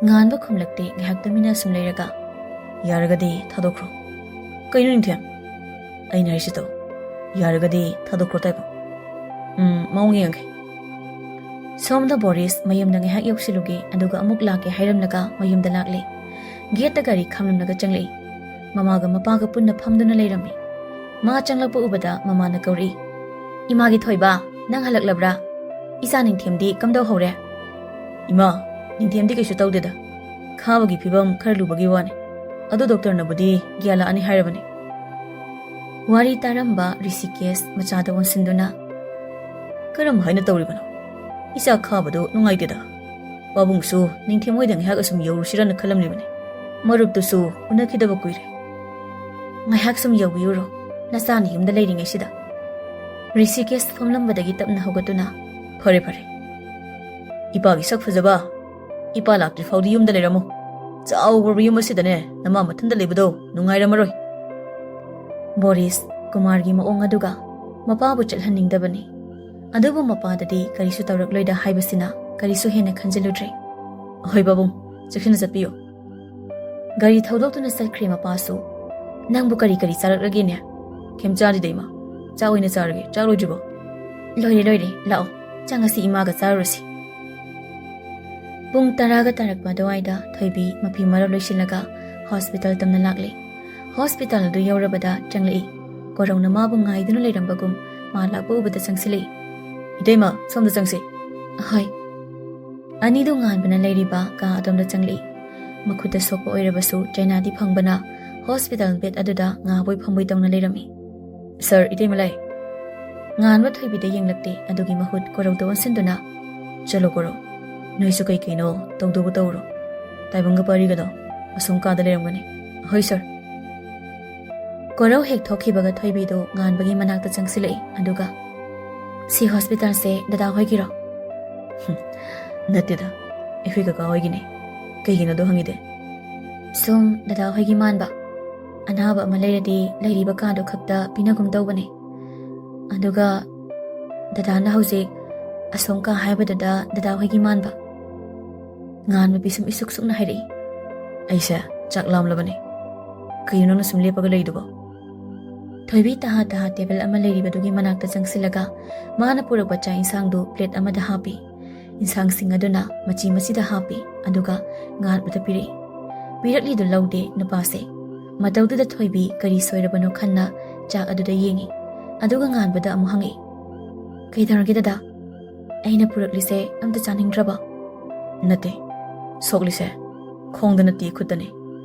ꯉꯥꯟꯕ ꯈꯨꯝꯂꯛꯇꯦ꯫ ꯉꯥꯏꯍꯥꯛ ꯇꯨꯃꯤꯟꯅ ꯁꯨꯝ ꯂꯩꯔꯒ, "ꯌꯥꯔꯒꯗꯤ ꯊꯥꯗꯣꯛꯈ꯭ꯔꯣ꯫" "ꯀꯩꯅꯣ ꯅꯤꯡꯊꯦꯝ? ꯑꯩꯅ ꯍꯥꯏꯁꯤ ꯇꯧ꯫ ꯌꯥꯔꯒꯗꯤ ꯊꯥꯗꯣꯛꯈ꯭ꯔꯣ, ꯇꯥꯏꯕꯪ꯫ ꯎꯝ, ꯃꯑꯣꯡ ꯌꯦꯡꯒꯦ꯫" ꯁꯣꯝꯗ ꯕꯣꯔꯤꯁ ꯃꯌꯨꯝꯗ ꯉꯥꯏꯍꯥꯛ ꯌꯧꯁꯤꯜꯂꯨꯒꯦ, ꯑꯗꯨꯒ ꯑꯃꯨꯛ ꯂꯥꯛꯀꯦ ꯍꯥꯏꯔꯝꯂꯒ ꯃꯌꯨꯝꯗ ꯂꯥꯛꯂꯦ꯫ ꯒꯦꯠꯇ ꯒꯥꯔꯤ ꯈꯥꯝꯂꯝꯂꯒ ꯆꯪꯂꯛꯏ꯫ ꯃꯃꯥꯒ ꯃꯄꯥꯒ ꯄꯨꯟꯅ ꯐꯝꯗꯨꯅ ꯂꯩꯔꯝꯃꯤ꯫ ꯃꯥ ꯆꯪꯂꯛꯄ ꯎꯕꯗ ꯃꯃꯥꯅ ꯀꯧꯔꯛꯏ, "ꯏꯃꯥꯒꯤ ꯊꯣꯏꯕ, ꯅꯪ ꯍꯜꯂꯛꯂꯕ꯭ꯔꯥ? ꯏꯆꯥ ꯅꯤꯡꯊꯦꯝꯗꯤ ꯀꯝꯗꯧꯍꯧꯔꯦ?" "ꯏꯃꯥ, ꯅꯤꯡꯊꯦꯝꯗꯤ ꯀꯩꯁꯨ ꯇꯧꯗꯦꯗ꯫ ꯈꯥꯕꯒꯤ ꯐꯤꯕꯝ ꯈꯔ ꯂꯨꯕꯒꯤ ꯋꯥꯅꯤ꯫ ꯑꯗꯨ ꯗꯣꯛꯇꯔꯅꯕꯨꯗꯤ ꯒ꯭ꯌꯥꯟ ꯂꯥꯛꯑꯅꯤ ꯍꯥꯏꯔꯕꯅꯤ꯫" ꯋꯥꯔꯤ ꯇꯥꯔꯝꯕ ꯔꯤꯁꯤꯀꯦꯁ ꯃꯆꯥꯗ ꯑꯣꯟꯁꯤꯟꯗꯨꯅ, "ꯀꯔꯝ ꯍꯥꯏꯅ ꯇꯧꯔꯤꯕꯅꯣ? ꯏꯆꯥ ꯈꯥꯕꯗꯨ ꯅꯨꯡꯉꯥꯏꯇꯦꯗ꯫ ꯄꯥꯕꯨꯡꯁꯨ ꯅꯤꯡꯊꯦꯝ ꯍꯣꯏꯗ ꯉꯥꯏꯍꯥꯛ ꯑꯁꯨꯝ ꯌꯧꯔꯨꯁꯤꯔꯅ ꯈꯜꯂꯝꯂꯤꯕꯅꯤ꯫ ꯃꯔꯨꯞꯇꯨꯁꯨ ꯎꯅꯈꯤꯗꯕ ꯀꯨꯏꯔꯦ꯫" "ꯉꯥꯏꯍꯥꯛ ꯁꯨꯝ ꯌꯧꯕꯤꯌꯨꯔꯣ, ꯅꯆꯥꯅ ꯌꯨꯝꯗ ꯂꯩꯔꯤꯉꯩꯁꯤꯗ?" ꯔꯤꯁꯤꯀꯦꯁ ꯐꯝꯂꯝꯕꯗꯒꯤ ꯇꯞꯅ ꯍꯧꯒꯠꯇꯨꯅ, "ꯐꯔꯦ, ꯐꯔꯦ꯫ ꯏꯄꯥꯒꯤ ꯁꯛ ꯐꯖꯕ, ꯏꯄꯥ ꯂꯥꯛꯇ꯭ꯔꯤ ꯐꯥꯎꯗꯤ ꯌꯨꯝꯗ ꯂꯩꯔꯝꯃꯨ꯫ ꯆꯥꯎꯈ꯭ꯔꯕ ꯌꯨꯝ ꯑꯁꯤꯗꯅꯦ ꯅꯃꯥ ꯃꯊꯟꯇ ꯂꯩꯕꯗꯣ ꯅꯨꯡꯉꯥꯏꯔꯝꯃꯔꯣꯏ꯫" ꯕꯣꯔꯤꯁ ꯀꯨꯃꯥꯔꯒꯤ ꯃꯑꯣꯡ ꯑꯗꯨꯒ ꯃꯄꯥꯕꯨ ꯆꯠꯍꯟꯅꯤꯡꯗꯕꯅꯤ꯫ ꯑꯗꯨꯕꯨ ꯃꯄꯥꯗꯗꯤ ꯀꯔꯤꯁꯨ ꯇꯧꯔꯛꯂꯣꯏꯗ ꯍꯥꯏꯕꯁꯤꯅ ꯀꯔꯤꯁꯨ ꯍꯦꯟꯅ ꯈꯟꯖꯤꯜꯂꯨꯗ꯭ꯔꯦ꯫ "ꯍꯣꯏ ꯄꯥꯕꯨꯡ, ꯆꯦꯛꯁꯤꯟꯅ ꯆꯠꯄꯤꯌꯨ꯫" ꯒꯥꯔꯤ ꯊꯧꯗꯣꯛꯇꯨꯅ ꯆꯠꯈ꯭ꯔꯦ ꯃꯄꯥꯁꯨ꯫ "ꯅꯪꯕꯨ ꯀꯔꯤ ꯀꯔꯤ ꯆꯥꯔꯛꯂꯒꯦꯅꯦ?" "ꯀꯩꯝ ꯆꯥꯗꯦꯗ ꯏꯃꯥ꯫ ꯆꯥꯛ ꯑꯣꯏꯅ ꯆꯥꯔꯒꯦ꯫ ꯆꯥꯛ ꯂꯣꯏꯗ꯭ꯔꯤꯕꯣ?" "ꯂꯣꯏꯔꯦ, ꯂꯣꯏꯔꯦ, ꯂꯥꯛꯑꯣ꯫ ꯆꯥꯛ ꯉꯁꯤ ꯏꯃꯥꯒ ꯆꯥꯔꯨꯔꯁꯤ꯫" ꯄꯨꯡ ꯇꯔꯥꯒ ꯇꯥꯔꯛꯄ ꯑꯗꯨꯋꯥꯏꯗ ꯊꯣꯏꯕꯤ ꯃꯐꯤ ꯃꯔꯣꯜ ꯂꯣꯏꯁꯤꯜꯂꯒ ꯍꯣꯁꯄꯤꯇꯥꯜ ꯇꯝꯅ ꯂꯥꯛꯂꯦ꯫ ꯍꯣꯁꯄꯤꯇꯥꯜ ꯑꯗꯨ ꯌꯧꯔꯕꯗ ꯆꯪꯂꯛꯏ꯫ ꯀꯣꯔꯧꯅ ꯃꯥꯕꯨ ꯉꯥꯏꯗꯨꯅ ꯂꯩꯔꯝꯕꯒꯨꯝ ꯃꯥ ꯂꯥꯛꯄ ꯎꯕꯗ ꯆꯪꯁꯤꯜꯂꯛꯏ꯫ "ꯏꯇꯩꯃ, ꯁꯣꯝꯗ ꯆꯪꯁꯤ꯫" "ꯍꯣꯏ꯫" ꯑꯅꯤꯗꯨ ꯉꯥꯟꯕꯅ ꯂꯩꯔꯤꯕ ꯀꯥ ꯑꯗꯣꯝꯗ ꯆꯪꯂꯛꯏ꯫ ꯃꯈꯨꯠꯇ ꯁꯣꯛꯄ ꯑꯣꯏꯔꯕꯁꯨ ꯆꯩꯅꯥꯗꯤ ꯐꯪꯕꯅ ꯍꯣꯁꯄꯤꯇꯥꯜ ꯕꯦꯗ ꯑꯗꯨꯗ ꯉꯥꯕꯣꯏ ꯐꯝꯕꯣꯏ ꯇꯧꯅ ꯂꯩꯔꯝꯃꯤ꯫ "ꯁꯥꯔ, ꯏꯇꯩꯃ ꯂꯥꯛꯑꯦ꯫" ꯉꯥꯟꯕ ꯊꯣꯏꯕꯤꯗ ꯌꯦꯡꯂꯛꯇꯦ, ꯑꯗꯨꯒꯤ ꯃꯍꯨꯠ ꯀꯣꯔꯧꯗ ꯑꯣꯟꯁꯤꯟꯗꯨꯅ, "ꯆꯠꯂꯣ ꯀꯣꯔꯧ, ꯅꯣꯏꯁꯨ ꯀꯩ ꯀꯩꯅꯣ ꯇꯧꯗꯧꯕ ꯇꯧꯔꯣ꯫ ꯇꯥꯏꯕꯪꯒ ꯄꯥꯔꯤꯒꯗꯣ ꯑꯁꯣꯝ ꯀꯥꯗ ꯂꯩꯔꯝꯒꯅꯤ꯫" "ꯍꯣꯏ ꯁꯥꯔ꯫" ꯀꯣꯔꯧ ꯍꯦꯛ ꯊꯣꯛꯈꯤꯕꯒ ꯊꯣꯏꯕꯤꯗꯨ ꯉꯥꯟꯕꯒꯤ ꯃꯅꯥꯛꯇ ꯆꯪꯁꯤꯜꯂꯛꯏ, ꯑꯗꯨꯒ, "ꯁꯤ ꯍꯣꯁꯄꯤꯇꯥꯜꯁꯦ ꯗꯗꯥ ꯍꯣꯏꯒꯤꯔꯣ?" "ꯍꯨꯝ, ꯅꯠꯇꯦꯗ, ꯑꯩꯈꯣꯏ ꯀꯀꯥ ꯍꯣꯏꯒꯤꯅꯦ꯫ ꯀꯩꯒꯤꯅꯣ ꯑꯗꯨ ꯍꯪꯉꯤꯗꯤ?" "ꯁꯨꯝ ꯗꯗꯥ ꯍꯣꯏꯒꯤ ꯃꯥꯟꯕ꯫ ꯑꯅꯥꯕ ꯑꯃ ꯂꯩꯔꯗꯤ ꯂꯩꯔꯤꯕ ꯀꯥꯗꯣ ꯈꯛꯇ ꯄꯤꯅꯒꯨꯝ ꯇꯧꯕꯅꯦ꯫ ꯑꯗꯨꯒ ꯗꯗꯥꯅ ꯍꯧꯖꯤꯛ ꯑꯁꯣꯝ ꯀꯥ ꯍꯥꯏꯕꯗꯨꯗ ꯗꯗꯥ ꯍꯣꯏꯒꯤ ꯃꯥꯟꯕ꯫" ꯉꯥꯟꯕ ꯄꯤꯁꯨꯝ ꯏꯁꯨꯛ ꯁꯨꯛꯅ ꯍꯥꯏꯔꯛꯏ꯫ "ꯑꯩꯁꯦ ꯆꯥꯛ ꯂꯥꯝꯂꯕꯅꯤ꯫ ꯀꯩꯅꯣ ꯅꯪꯅ ꯁꯨꯝ ꯂꯦꯞꯄꯒ ꯂꯩꯗꯨꯕꯣ?" ꯊꯣꯏꯕꯤ ꯇꯍꯥ ꯇꯍꯥ ꯇꯦꯕꯜ ꯑꯃ ꯂꯩꯔꯤꯕꯗꯨꯒꯤ ꯃꯅꯥꯛꯇ ꯆꯪꯁꯤꯜꯂꯒ ꯃꯥꯅ ꯄꯨꯔꯛꯄ ꯆꯥꯛ ꯏꯟꯁꯥꯡꯗꯨ ꯄ꯭ꯂꯦꯠ ꯑꯃꯗ ꯍꯥꯞꯄꯤ꯫ ꯏꯟꯁꯥꯡꯁꯤꯡ ꯑꯗꯨꯅ ꯃꯆꯤ ꯃꯆꯤꯗ ꯍꯥꯞꯄꯤ, ꯑꯗꯨꯒ ꯉꯥꯟꯕꯗ ꯄꯤꯔꯛꯏ꯫ ꯄꯤꯔꯛꯂꯤꯗꯨ ꯂꯧꯗꯦ ꯅꯨꯄꯥꯁꯦ꯫ ꯃꯇꯧꯗꯨꯗ ꯊꯣꯏꯕꯤ ꯀꯔꯤ ꯁꯣꯏꯔꯕꯅꯣ ꯈꯟꯅ ꯆꯥꯛ ꯑꯗꯨꯗ ꯌꯦꯡꯉꯤ꯫ ꯑꯗꯨꯒ ꯉꯥꯟꯕꯗ ꯑꯃꯨꯛ ꯍꯪꯉꯛꯏ, "ꯀꯩꯗꯧꯔꯒꯦ ꯗꯗꯥ? ꯑꯩꯅ ꯄꯨꯔꯛꯂꯤꯁꯦ ꯑꯝꯇ ꯆꯥꯅꯤꯡꯗ꯭ꯔꯕ?" "ꯅꯠꯇꯦ, ꯁꯣꯛꯂꯤꯁꯦ ꯈꯣꯡꯗ ꯅꯠꯇꯦ, ꯈꯨꯠꯇꯅꯦ꯫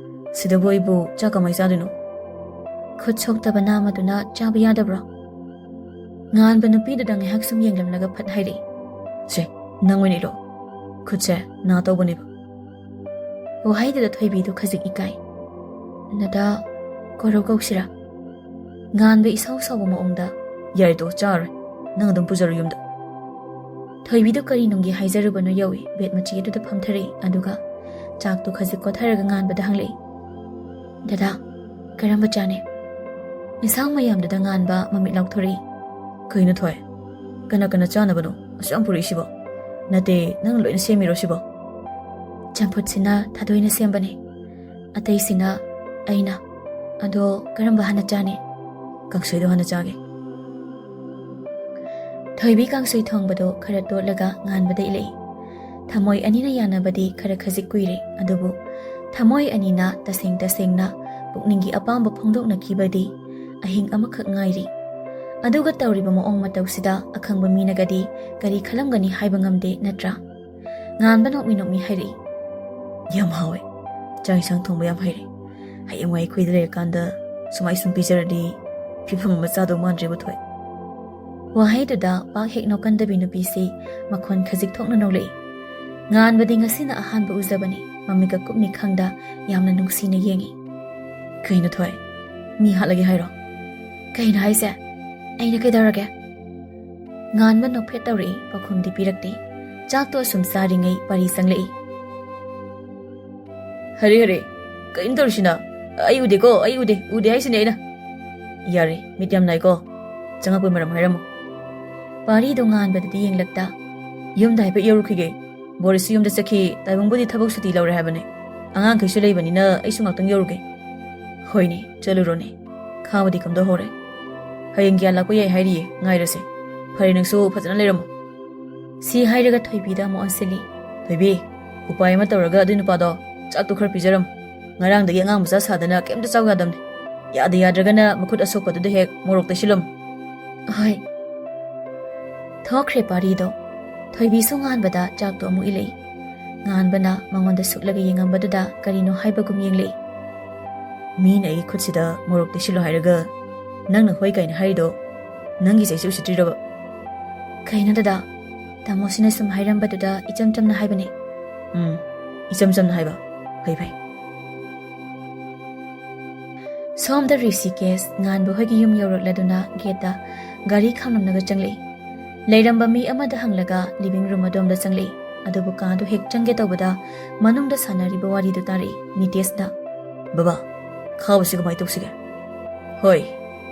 ꯁꯤꯗꯕꯨ ꯑꯩꯕꯨ ꯆꯥꯛ ꯀꯃꯥꯏ ꯆꯥꯗꯣꯏꯅꯣ?" "ꯈꯨꯠ ꯁꯣꯛꯇꯕ ꯅꯥꯃꯗꯨꯅ ꯆꯥꯕ ꯌꯥꯗꯕ꯭ꯔꯣ?" ꯉꯥꯟꯕ ꯅꯨꯄꯤꯗꯨꯗ ꯉꯥꯏꯍꯥꯛ ꯁꯨꯝ ꯌꯦꯡꯂꯝꯂꯒ ꯐꯠ ꯍꯥꯏꯔꯛꯏ, "ꯁꯦ, ꯅꯪ ꯑꯣꯏꯅ ꯏꯜꯂꯣ꯫ ꯈꯨꯠꯁꯦ ꯅꯥ ꯇꯧꯕꯅꯦꯕ꯫" ꯋꯥꯍꯩꯗꯨꯗ ꯊꯣꯏꯕꯤꯗꯨ ꯈꯖꯤꯛ ꯏꯀꯥꯏ꯫ "ꯗꯗꯥ, ꯀꯣꯔꯧ ꯀꯧꯁꯤꯔꯥ?" ꯉꯥꯟꯕ ꯏꯁꯥꯎ ꯁꯥꯎꯕ ꯃꯑꯣꯡꯗ, "ꯌꯥꯔꯦ ꯇꯣ, ꯆꯥꯔꯣꯏ꯫ ꯅꯪ ꯑꯗꯨꯝ ꯄꯨꯖꯔꯣ ꯌꯨꯝꯗ꯫" ꯊꯣꯏꯕꯤꯗꯨ ꯀꯔꯤ ꯅꯨꯡꯒꯤ ꯍꯥꯏꯖꯔꯨꯕꯅꯣ ꯌꯧꯏ, ꯕꯦꯠ ꯃꯆꯤ ꯑꯗꯨꯗ ꯐꯝꯊꯔꯛꯏ, ꯑꯗꯨꯒ ꯆꯥꯛꯇꯨ ꯈꯖꯤꯛ ꯀꯣꯊꯔꯒ ꯉꯥꯟꯕꯗ ꯍꯪꯂꯛꯏ, "ꯗꯗꯥ, ꯀꯔꯝꯕ ꯆꯥꯅꯤ?" ꯏꯟꯁꯥꯡ ꯃꯌꯥꯝꯗꯨꯗ ꯉꯥꯟꯕ ꯃꯃꯤꯠ ꯂꯥꯎꯊꯣꯔꯛꯏ꯫ ꯀꯩꯅꯣ ꯊꯣꯏ? ꯀꯅꯥ ꯀꯅꯥ ꯆꯥꯅꯕꯅꯣ ꯑꯁꯨꯛ ꯌꯥꯝ ꯄꯨꯔꯛꯏꯁꯤꯕꯣ? ꯅꯠꯇꯦ, ꯅꯪ ꯂꯣꯏꯅ ꯁꯦꯝꯃꯤꯔꯣ ꯁꯤꯕꯣ? ꯆꯝꯐꯨꯠꯁꯤꯅ ꯊꯥꯗꯣꯏꯅ ꯁꯦꯝꯕꯅꯦ, ꯑꯇꯩꯁꯤꯅ ꯑꯩꯅ꯫ ꯑꯗꯣ ꯀꯔꯝꯕ ꯍꯥꯟꯅ ꯆꯥꯅꯤ? ꯀꯥꯡꯁꯣꯏꯗꯣ ꯍꯥꯟꯅ ꯆꯥꯒꯦ꯫ ꯊꯣꯏꯕꯤ ꯀꯥꯡꯁꯣꯏ ꯊꯣꯡꯕꯗꯣ ꯈꯔ ꯇꯣꯠꯂꯒ ꯉꯥꯟꯕꯗ ꯏꯜꯂꯛꯏ꯫ ꯊꯃꯣꯏ ꯑꯅꯤꯅ ꯌꯥꯅꯕꯗꯤ ꯈꯔ ꯈꯖꯤꯛ ꯀꯨꯏꯔꯦ, ꯑꯗꯨꯕꯨ ꯊꯃꯣꯏ ꯑꯅꯤꯅ ꯇꯁꯦꯡ ꯇꯁꯦꯡꯅ ꯄꯨꯛꯅꯤꯡꯒꯤ ꯑꯄꯥꯝꯕ ꯐꯣꯡꯗꯣꯛꯅꯈꯤꯕꯗꯤ ꯑꯍꯤꯡ ꯑꯃꯈꯛ ꯉꯥꯏꯔꯤ꯫ ꯑꯗꯨꯒ ꯇꯧꯔꯤꯕ ꯃꯑꯣꯡ ꯃꯇꯧꯁꯤꯗ ꯑꯈꯪꯕ ꯃꯤꯅꯒꯗꯤ ꯀꯔꯤ ꯈꯜꯂꯝꯒꯅꯤ ꯍꯥꯏꯕ ꯉꯝꯗꯦ, ꯅꯠꯇ꯭ꯔꯥ? ꯉꯥꯟꯕ ꯅꯣꯛꯃꯤ ꯅꯣꯛꯃꯤ ꯍꯥꯏꯔꯛꯏ꯫ ꯌꯥꯝ ꯍꯥꯎꯋꯦ꯫ ꯆꯥꯛ ꯏꯟꯁꯥꯡ ꯊꯣꯡꯕ ꯌꯥꯝ ꯍꯩꯔꯦ꯫ ꯍꯌꯦꯡꯋꯥꯏ ꯑꯩꯈꯣꯏꯗ ꯂꯩꯔꯀꯥꯟꯗ ꯁꯨꯃꯥꯏ ꯁꯨꯝ ꯄꯤꯖꯔꯗꯤ ꯐꯤꯕꯝ ꯑꯃ ꯆꯥꯗꯧ ꯃꯥꯟꯗ꯭ꯔꯦꯕ ꯊꯣꯏ꯫ ꯋꯥꯍꯩꯗꯨꯗ ꯄꯥꯛ ꯍꯦꯛ ꯅꯣꯛꯀꯟꯗꯕꯤ ꯅꯨꯄꯤꯁꯤ ꯃꯈꯣꯟ ꯈꯖꯤꯛ ꯊꯣꯛꯅ ꯅꯣꯛꯂꯛꯏ꯫ ꯉꯥꯟꯕꯗꯤ ꯉꯁꯤꯅ ꯑꯍꯥꯟꯕ ꯎꯖꯕꯅꯤ꯫ ꯃꯃꯤꯠꯀ ꯀꯨꯞꯅꯤ ꯈꯪꯗ ꯌꯥꯝꯅ ꯅꯨꯡꯁꯤꯅ ꯌꯦꯡꯉꯤ꯫ ꯀꯩꯅꯣ ꯊꯣꯏ? ꯃꯤ ꯍꯥꯠꯂꯒꯦ ꯍꯥꯏꯔꯣ? ꯀꯩꯅꯣ ꯍꯥꯏꯁꯦ? ꯑꯩꯅ ꯀꯩꯗꯧꯔꯒꯦ? ꯉꯥꯟꯕ ꯅꯣꯛꯐꯦꯠ ꯇꯧꯔꯛꯏ, ꯄꯥꯎꯈꯨꯝꯗꯤ ꯄꯤꯔꯛꯇꯦ꯫ ꯆꯥꯛꯇꯣ ꯑꯁꯨꯝ ꯆꯥꯔꯤꯉꯩ ꯄꯥꯔꯤ ꯆꯪꯂꯛꯏ꯫ ꯍꯔꯦ ꯍꯔꯦ, ꯀꯔꯤꯅꯣ ꯇꯧꯔꯤꯁꯤꯅ? ꯑꯩ ꯎꯗꯦꯀꯣ, ꯑꯩ ꯎꯗꯦ, ꯎꯗꯦ ꯍꯥꯏꯁꯤꯅꯦ ꯑꯩꯅ꯫ ꯌꯥꯔꯦ, ꯃꯤꯠ ꯌꯥꯝ ꯅꯥꯏꯀꯣ꯫ ꯆꯪꯉꯛꯄꯩ ꯃꯔꯝ ꯍꯥꯏꯔꯝꯃꯣ꯫ ꯄꯥꯔꯤꯗꯣ ꯉꯥꯟꯕꯗꯗꯤ ꯌꯦꯡꯂꯛꯇ꯫ ꯌꯨꯝꯗ ꯍꯥꯏꯐꯦꯠ ꯌꯧꯔꯨꯈꯤꯒꯦ꯫ ꯕꯣꯔꯤꯁꯁꯨ ꯌꯨꯝꯗ ꯆꯠꯈꯤ, ꯇꯥꯏꯕꯪꯕꯨꯗꯤ ꯊꯕꯛ ꯁꯨꯇꯤ ꯂꯧꯔꯦ ꯍꯥꯏꯕꯅꯦ꯫ ꯑꯉꯥꯡꯈꯩꯁꯨ ꯂꯩꯕꯅꯤꯅ ꯑꯩꯁꯨ ꯉꯥꯛꯇꯪ ꯌꯧꯔꯨꯒꯦ꯫ ꯍꯣꯏꯅꯦ, ꯆꯠꯂꯨꯔꯣꯅꯦ꯫ ꯈꯥꯕꯗꯤ ꯀꯝꯗꯧꯍꯧꯔꯦ? ꯍꯌꯦꯡ ꯒ꯭ꯌꯥꯟ ꯂꯥꯛꯄ ꯌꯥꯏ ꯍꯥꯏꯔꯤꯌꯦ, ꯉꯥꯏꯔꯁꯦ꯫ ꯐꯔꯦ, ꯅꯪꯁꯨ ꯐꯖꯅ ꯂꯩꯔꯝꯃꯣ꯫ ꯁꯤ ꯍꯥꯏꯔꯒ ꯊꯣꯏꯕꯤꯗ ꯑꯃꯨꯛ ꯑꯣꯟꯁꯤꯜꯂꯤ꯫ ꯊꯣꯏꯕꯤ, ꯎꯄꯥꯏ ꯑꯃ ꯇꯧꯔꯒ ꯑꯗꯨ ꯅꯨꯄꯥꯗꯣ ꯆꯥꯛꯇꯣ ꯈꯔ ꯄꯤꯖꯔꯝꯃꯨ꯫ ꯉꯔꯥꯡꯗꯒꯤ ꯑꯉꯥꯡ ꯃꯆꯥ ꯁꯥꯗꯅ ꯀꯩꯝꯇ ꯆꯥꯎ ꯌꯥꯗꯝꯅꯦ꯫ ꯌꯥꯗ ꯌꯥꯗ꯭ꯔꯒꯅ ꯃꯈꯨꯠ ꯑꯁꯣꯛꯄꯗꯨꯗ ꯍꯦꯛ ꯃꯣꯔꯣꯛ ꯇꯩꯁꯤꯜꯂꯝꯃꯨ꯫ ꯍꯣꯏ꯫ ꯊꯣꯛꯈ꯭ꯔꯦ ꯄꯥꯔꯤꯗꯣ꯫ ꯊꯣꯏꯕꯤꯁꯨ ꯉꯥꯟꯕꯗ ꯆꯥꯛꯇꯣ ꯑꯃꯨꯛ ꯏꯜꯂꯛꯏ꯫ ꯉꯥꯟꯕꯅ ꯃꯉꯣꯟꯗ ꯁꯨꯛꯂꯒ ꯌꯦꯡꯉꯝꯕꯗꯨꯗ ꯀꯔꯤꯅꯣ ꯍꯥꯏꯕꯒꯨꯝ ꯌꯦꯡꯂꯛꯏ꯫ ꯃꯤꯅ ꯑꯩꯒꯤ ꯈꯨꯠꯁꯤꯗ ꯃꯣꯔꯣꯛ ꯇꯩꯁꯤꯜꯂꯣ ꯍꯥꯏꯔꯒ ꯅꯪꯅ ꯍꯣꯏ ꯀꯥꯏꯅ ꯍꯥꯏꯔꯤꯗꯣ ꯅꯪꯒꯤ ꯆꯩꯁꯦ ꯎꯁꯤꯠꯇ꯭ꯔꯤꯔꯕ? ꯀꯩꯅꯣ ꯗꯗꯥ, ꯇꯥꯃꯣꯁꯤꯅ ꯁꯨꯝ ꯍꯥꯏꯔꯝꯕꯗꯨꯗ ꯏꯆꯝ ꯆꯝꯅ ꯍꯥꯏꯕꯅꯦ꯫ ꯎꯝ, ꯏꯆꯝ ꯆꯝꯅ ꯍꯥꯏꯕ꯫ ꯐꯩ, ꯐꯩ꯫ ꯁꯣꯝꯗ ꯔꯤꯁꯤꯀꯦꯁ ꯉꯥꯟꯕ ꯍꯣꯏꯒꯤ ꯌꯨꯝ ꯌꯧꯔꯛꯂꯗꯨꯅ ꯒꯦꯠꯇ ꯒꯥꯔꯤ ꯈꯥꯝꯂꯝꯂꯒ ꯆꯪꯂꯛꯏ꯫ ꯂꯩꯔꯝꯕ ꯃꯤ ꯑꯃꯗ ꯍꯪꯂꯒ ꯂꯤꯚꯤꯡ ꯔꯨꯝ ꯑꯗꯣꯝꯗ ꯆꯪꯂꯛꯏ꯫ ꯑꯗꯨꯕꯨ ꯀꯥꯗꯨ ꯍꯦꯛ ꯆꯪꯒꯦ ꯇꯧꯕꯗ ꯃꯅꯨꯡꯗ ꯁꯥꯟꯅꯔꯤꯕ ꯋꯥꯔꯤꯗꯨ ꯇꯥꯔꯛꯏ ꯅꯤꯇꯦꯁꯅ꯫ ꯕꯕꯥ, ꯈꯥꯕꯁꯤ ꯀꯃꯥꯏ ꯇꯧꯁꯤꯒꯦ? ꯍꯣꯏ,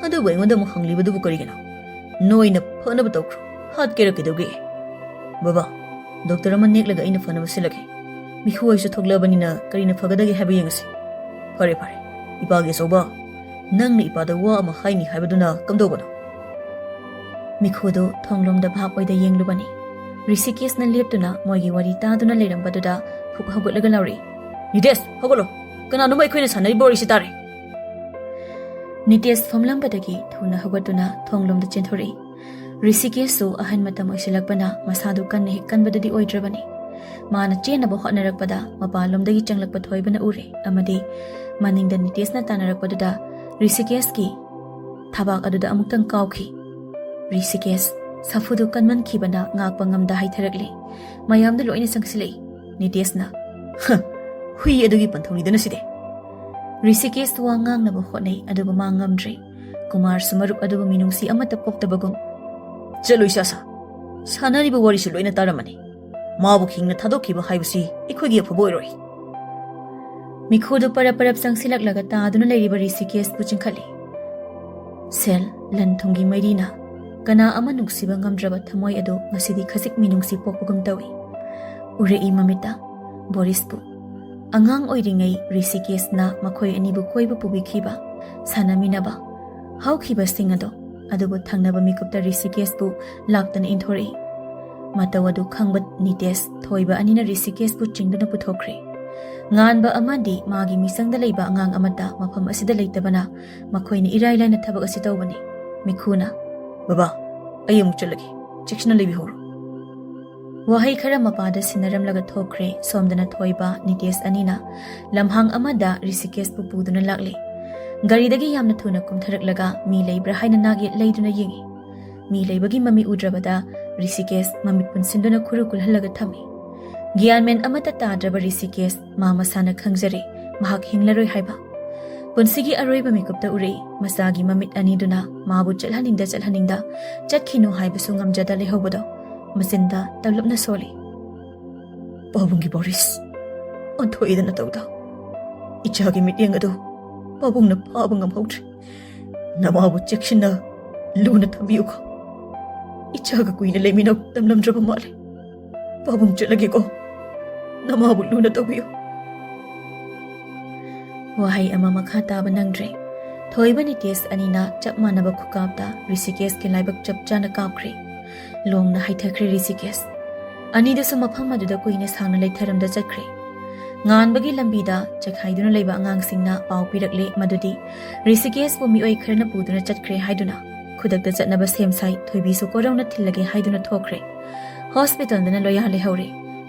ꯑꯗꯨꯕꯨ ꯑꯩꯉꯣꯟꯗ ꯑꯃꯨꯛ ꯍꯪꯂꯤꯕꯗꯨꯕꯨ ꯀꯔꯤꯒꯤꯅꯣ? ꯅꯣꯏꯅ ꯐꯅꯕ ꯇꯧꯈ꯭ꯔꯣ꯫ ꯍꯥꯠꯀꯦꯔ ꯀꯩꯗꯧꯒꯦ? ꯕꯕꯥ, ꯗꯣꯛꯇꯔ ꯑꯃ ꯅꯦꯛꯂꯒ ꯑꯩꯅ ꯐꯅꯕ ꯁꯤꯜꯂꯒꯦ꯫ ꯃꯤꯈꯨ ꯍꯣꯏꯁꯨ ꯊꯣꯛꯂꯛꯑꯕꯅꯤꯅ ꯀꯔꯤꯅ ꯐꯒꯗꯒꯦ ꯍꯥꯏꯕ ꯌꯦꯡꯉꯁꯤ꯫ ꯐꯔꯦ, ꯐꯔꯦ꯫ ꯏꯄꯥꯒꯤ ꯑꯆꯧꯕ, ꯅꯪꯅ ꯏꯄꯥꯗ ꯋꯥ ꯑꯃ ꯍꯥꯏꯅꯤ ꯍꯥꯏꯕꯗꯨꯅ ꯀꯝꯗꯧꯕꯅꯣ? ꯃꯤꯈꯨꯗꯨ ꯊꯣꯡꯂꯣꯝꯗ ꯚꯥꯞ ꯑꯣꯏꯗ ꯌꯦꯡꯂꯨꯕꯅꯤ꯫ ꯔꯤꯁꯤꯀꯦꯁꯅ ꯂꯦꯞꯇꯨꯅ ꯃꯣꯏꯒꯤ ꯋꯥꯔꯤ ꯇꯥꯗꯨꯅ ꯂꯩꯔꯝꯕꯗꯨꯗ ꯐꯨꯛ ꯍꯧꯒꯠꯂꯒ ꯂꯥꯎꯔꯛꯏ, "ꯅꯤꯇꯦꯁ, ꯍꯧꯒꯠꯂꯣ! ꯀꯅꯥꯅꯣꯝꯃ ꯑꯩꯈꯣꯏꯅ ꯁꯥꯟꯅꯔꯤꯕ ꯋꯥꯔꯤꯁꯤ ꯇꯥꯔꯦ!" ꯅꯤꯇꯦꯁ ꯐꯝꯂꯝꯕꯗꯒꯤ ꯊꯨꯅ ꯍꯧꯒꯠꯇꯨꯅ ꯊꯣꯡꯂꯣꯝꯗ ꯆꯦꯟꯊꯣꯔꯛꯏ꯫ ꯔꯤꯁꯤꯀꯦꯁꯁꯨ ꯑꯍꯟ ꯃꯇꯝ ꯑꯣꯏꯁꯤꯜꯂꯛꯄꯅ ꯃꯁꯥꯗꯨ ꯀꯟꯅ ꯍꯦꯛ ꯀꯟꯕꯗꯨꯗꯤ ꯑꯣꯏꯗ꯭ꯔꯕꯅꯤ꯫ ꯃꯥꯅ ꯆꯦꯟꯅꯕ ꯍꯣꯠꯅꯔꯛꯄꯗ ꯃꯄꯥꯟꯂꯣꯝꯗꯒꯤ ꯆꯪꯂꯛꯄ ꯊꯣꯏꯕꯅ ꯎꯔꯦ ꯑꯃꯗꯤ ꯃꯅꯤꯡꯗ ꯅꯤꯇꯦꯁꯅ ꯇꯥꯟꯅꯔꯛꯄꯗꯨꯗ ꯔꯤꯁꯤꯀꯦꯁꯀꯤ ꯊꯕꯥꯛ ꯑꯗꯨꯗ ꯑꯃꯨꯛꯇꯪ ꯀꯥꯎꯈꯤ꯫ ꯔꯤꯁꯤꯀꯦꯁ ꯁꯥꯐꯨꯗꯨ ꯀꯟꯃꯟꯈꯤꯕꯅ ꯉꯥꯛꯄ ꯉꯝꯗ ꯍꯥꯏꯊꯔꯛꯂꯦ꯫ ꯃꯌꯥꯝꯗꯨ ꯂꯣꯏꯅ ꯆꯪꯁꯤꯜꯂꯛꯏ꯫ ꯅꯤꯇꯦꯁꯅ, "ꯍ, ꯍꯨꯏ ꯑꯗꯨꯒꯤ ꯄꯟꯊꯧꯅꯤꯗꯅ ꯁꯤꯗꯤ!" ꯔꯤꯁꯤꯀꯦꯁ ꯋꯥ ꯉꯥꯡꯅꯕ ꯍꯣꯠꯅꯩ, ꯑꯗꯨꯕꯨ ꯃꯥ ꯉꯝꯗ꯭ꯔꯦ꯫ ꯀꯨꯃꯥꯔꯁꯨ ꯃꯔꯨꯞ ꯑꯗꯨꯕꯨ ꯃꯤꯅꯨꯡꯁꯤ ꯑꯃꯠꯇ ꯄꯣꯛꯇꯕꯒꯨꯝ, "ꯆꯠꯂꯨ, ꯏꯁꯥꯁꯥ꯫ ꯁꯥꯟꯅꯔꯤꯕ ꯋꯥꯔꯤꯁꯨ ꯂꯣꯏꯅ ꯇꯥꯔꯝꯃꯅꯤ꯫ ꯃꯥꯕꯨ ꯍꯤꯡꯅ ꯊꯥꯗꯣꯛꯈꯤꯕ ꯍꯥꯏꯕꯁꯤ ꯑꯩꯈꯣꯏꯒꯤ ꯑꯐꯕ ꯑꯣꯏꯔꯣꯏ꯫" ꯃꯤꯈꯨꯗꯨ ꯄꯔꯞ ꯄꯔꯞ ꯆꯪꯁꯤꯜꯂꯛꯂꯒ ꯇꯥꯗꯨꯅ ꯂꯩꯔꯤꯕ ꯔꯤꯁꯤꯀꯦꯁꯄꯨ ꯆꯤꯡꯈꯠꯂꯤ꯫ ꯁꯦꯜ, ꯂꯟ ꯊꯨꯝꯒꯤ ꯃꯩꯔꯤꯅ ꯀꯅꯥ ꯑꯃ ꯅꯨꯡꯁꯤꯕ ꯉꯝꯗ꯭ꯔꯕ ꯊꯃꯣꯏ ꯑꯗꯨ ꯉꯁꯤꯗꯤ ꯈꯖꯤꯛ ꯃꯤꯅꯨꯡꯁꯤ ꯄꯣꯛꯄꯒꯨꯝ ꯇꯧꯏ꯫ ꯎꯔꯛꯏ ꯃꯃꯤꯠꯇ ꯕꯣꯔꯤꯁꯄꯨ꯫ ꯑꯉꯥꯡ ꯑꯣꯏꯔꯤꯉꯩ ꯔꯤꯁꯤꯀꯦꯁꯅ ꯃꯈꯣꯏ ꯑꯅꯤꯕꯨ ꯀꯣꯏꯕ ꯄꯨꯕꯤꯈꯤꯕ, ꯁꯥꯟꯅꯃꯤꯟꯅꯕ, ꯍꯧꯈꯤꯕꯁꯤꯡ ꯑꯗꯣ, ꯑꯗꯨꯕꯨ ꯊꯪꯅꯕ ꯃꯤꯀꯨꯞꯇ ꯔꯤꯁꯤꯀꯦꯁꯄꯨ ꯂꯥꯛꯇꯅ ꯏꯟꯊꯣꯔꯛꯏ꯫ ꯃꯇꯧ ꯑꯗꯨ ꯈꯪꯕ ꯅꯤꯇꯦꯁ ꯊꯣꯏꯕ ꯑꯅꯤꯅ ꯔꯤꯁꯤꯀꯦꯁꯄꯨ ꯆꯤꯡꯗꯨꯅ ꯄꯨꯊꯣꯛꯈ꯭ꯔꯦ꯫ ꯉꯥꯟꯕ ꯑꯃꯗꯤ ꯃꯥꯒꯤ ꯃꯤꯆꯪꯗ ꯂꯩꯕ ꯑꯉꯥꯡ ꯑꯃꯠꯇ ꯃꯐꯝ ꯑꯁꯤꯗ ꯂꯩꯇꯕꯅ ꯃꯈꯣꯏꯅ ꯏꯔꯥꯏ ꯂꯥꯏꯅ ꯊꯕꯛ ꯑꯁꯤ ꯇꯧꯕꯅꯤ꯫ ꯃꯤꯈꯨꯅ, "ꯕꯕꯥ, ꯑꯩ ꯑꯃꯨꯛ ꯆꯠꯂꯒꯦ꯫ ꯆꯦꯛꯁꯤꯟꯅ ꯂꯩꯕꯤꯍꯧꯔꯣ꯫" ꯋꯥꯍꯩ ꯈꯔ ꯃꯄꯥꯗ ꯁꯤꯟꯅꯔꯝꯂꯒ ꯊꯣꯛꯈ꯭ꯔꯦ꯫ ꯁꯣꯝꯗꯅ ꯊꯣꯏꯕ, ꯅꯤꯇꯦꯁ ꯑꯅꯤꯅ ꯂꯝꯍꯥꯡ ꯑꯃꯗ ꯔꯤꯁꯤꯀꯦꯁꯄꯨ ꯄꯨꯗꯨꯅ ꯂꯥꯛꯂꯦ꯫ ꯒꯥꯔꯤꯗꯒꯤ ꯌꯥꯝꯅ ꯊꯨꯅ ꯀꯨꯝꯊꯔꯛꯂꯒ ꯃꯤ ꯂꯩꯕ꯭ꯔꯥ ꯍꯥꯏꯅ ꯅꯥꯛ ꯌꯦꯠ ꯂꯩꯗꯨꯅ ꯌꯦꯡꯏ꯫ ꯃꯤ ꯂꯩꯕꯒꯤ ꯃꯃꯤ ꯎꯗ꯭ꯔꯕꯗ ꯔꯤꯁꯤꯀꯦꯁ ꯃꯃꯤꯠ ꯄꯨꯟꯁꯤꯟꯗꯨꯅ ꯈꯨꯔꯨ ꯀꯨꯜꯍꯜꯂꯒ ꯊꯝꯃꯤ꯫ ꯒ꯭ꯌꯥꯟꯃꯦꯟ ꯑꯃꯠꯇ ꯇꯥꯗ꯭ꯔꯕ ꯔꯤꯁꯤꯀꯦꯁ ꯃꯥ ꯃꯁꯥꯅ ꯈꯪꯖꯔꯦ ꯃꯍꯥꯛ ꯍꯤꯡꯂꯔꯣꯏ ꯍꯥꯏꯕ꯫ ꯄꯨꯟꯁꯤꯒꯤ ꯑꯔꯣꯏꯕ ꯃꯤꯀꯨꯞꯇ ꯎꯔꯛꯏ꯫ ꯃꯆꯥꯒꯤ ꯃꯃꯤꯠ ꯑꯅꯤꯗꯨꯅ ꯃꯥꯕꯨ ꯆꯠꯍꯟꯅꯤꯡꯗ ꯆꯠꯍꯟꯅꯤꯡꯗ ꯆꯠꯈꯤꯅꯨ ꯍꯥꯏꯕꯁꯨ ꯉꯝꯖꯗ ꯂꯩꯍꯧꯕꯗꯣ ꯃꯆꯤꯟꯗ ꯇꯞꯂꯞꯅ ꯁꯣꯜꯂꯤ꯫ "ꯄꯥꯕꯨꯡꯒꯤ ꯕꯣꯔꯤꯁ, ꯑꯣꯟꯊꯣꯛꯏꯗꯅ ꯇꯧꯗ꯫ ꯏꯆꯥꯒꯤ ꯃꯤꯠꯌꯦꯡ ꯑꯗꯨ ꯄꯥꯕꯨꯡꯅ ꯐꯥꯕ ꯉꯝꯍꯧꯗ꯭ꯔꯦ꯫ ꯅꯃꯥꯕꯨ ꯆꯦꯛꯁꯤꯟꯅ ꯂꯨꯅ ꯊꯝꯕꯤꯌꯨꯀꯣ꯫" ꯏꯆꯥꯒ ꯀꯨꯏꯅ ꯂꯩꯃꯤꯟꯅꯕ ꯇꯝꯂꯝꯗ꯭ꯔꯕ ꯃꯥꯜꯂꯦ꯫ ꯄꯥꯕꯨꯡ ꯆꯠꯂꯒꯦꯀꯣ꯫ ꯅꯃꯥꯕꯨ ꯂꯨꯅ ꯇꯧꯕꯤꯌꯨ꯫ ꯋꯥꯍꯩ ꯑꯃ ꯃꯈꯥ ꯇꯥꯕ ꯅꯪꯗ꯭ꯔꯦ꯫ ꯊꯣꯏꯕ ꯅꯤꯇꯦꯁ ꯑꯅꯤꯅ ꯆꯞ ꯃꯥꯟꯅꯕ ꯈꯨꯀꯥꯞꯇ ꯔꯤꯁꯤꯀꯦꯁꯀꯤ ꯂꯥꯏꯕꯛ ꯆꯞ ꯆꯥꯅ ꯀꯥꯞꯈ꯭ꯔꯦ꯫ ꯂꯣꯡꯅ ꯍꯥꯏꯊꯈ꯭ꯔꯦ ꯔꯤꯁꯤꯀꯦꯁ꯫ ꯑꯅꯤꯗꯨꯁꯨ ꯃꯐꯝ ꯑꯗꯨꯗ ꯀꯨꯏꯅ ꯁꯥꯡꯅ ꯂꯩꯊꯔꯝꯗ ꯆꯠꯈ꯭ꯔꯦ꯫ ꯉꯥꯟꯕꯒꯤ ꯂꯝꯕꯤꯗ ꯆꯈꯥꯏꯗꯨꯅ ꯂꯩꯕ ꯑꯉꯥꯡꯁꯤꯡꯅ ꯄꯥꯎ ꯄꯤꯔꯛꯂꯦ ꯃꯗꯨꯗꯤ ꯔꯤꯁꯤꯀꯦꯁꯄꯨ ꯃꯤꯑꯣꯏ ꯈꯔꯅ ꯄꯨꯗꯨꯅ ꯆꯠꯈ꯭ꯔꯦ ꯍꯥꯏꯗꯨꯅ꯫ ꯈꯨꯗꯛꯇ ꯆꯠꯅꯕ ꯁꯦꯝ ꯁꯥꯏ꯫ ꯊꯣꯏꯕꯤꯁꯨ ꯀꯣꯔꯧꯅ ꯊꯤꯜꯂꯒꯦ ꯍꯥꯏꯗꯨꯅ ꯊꯣꯛꯈ꯭ꯔꯦ꯫ ꯍꯣꯁꯄꯤꯇꯥꯜꯗꯅ ꯂꯣꯌꯥ ꯂꯩꯍꯧꯔꯦ꯫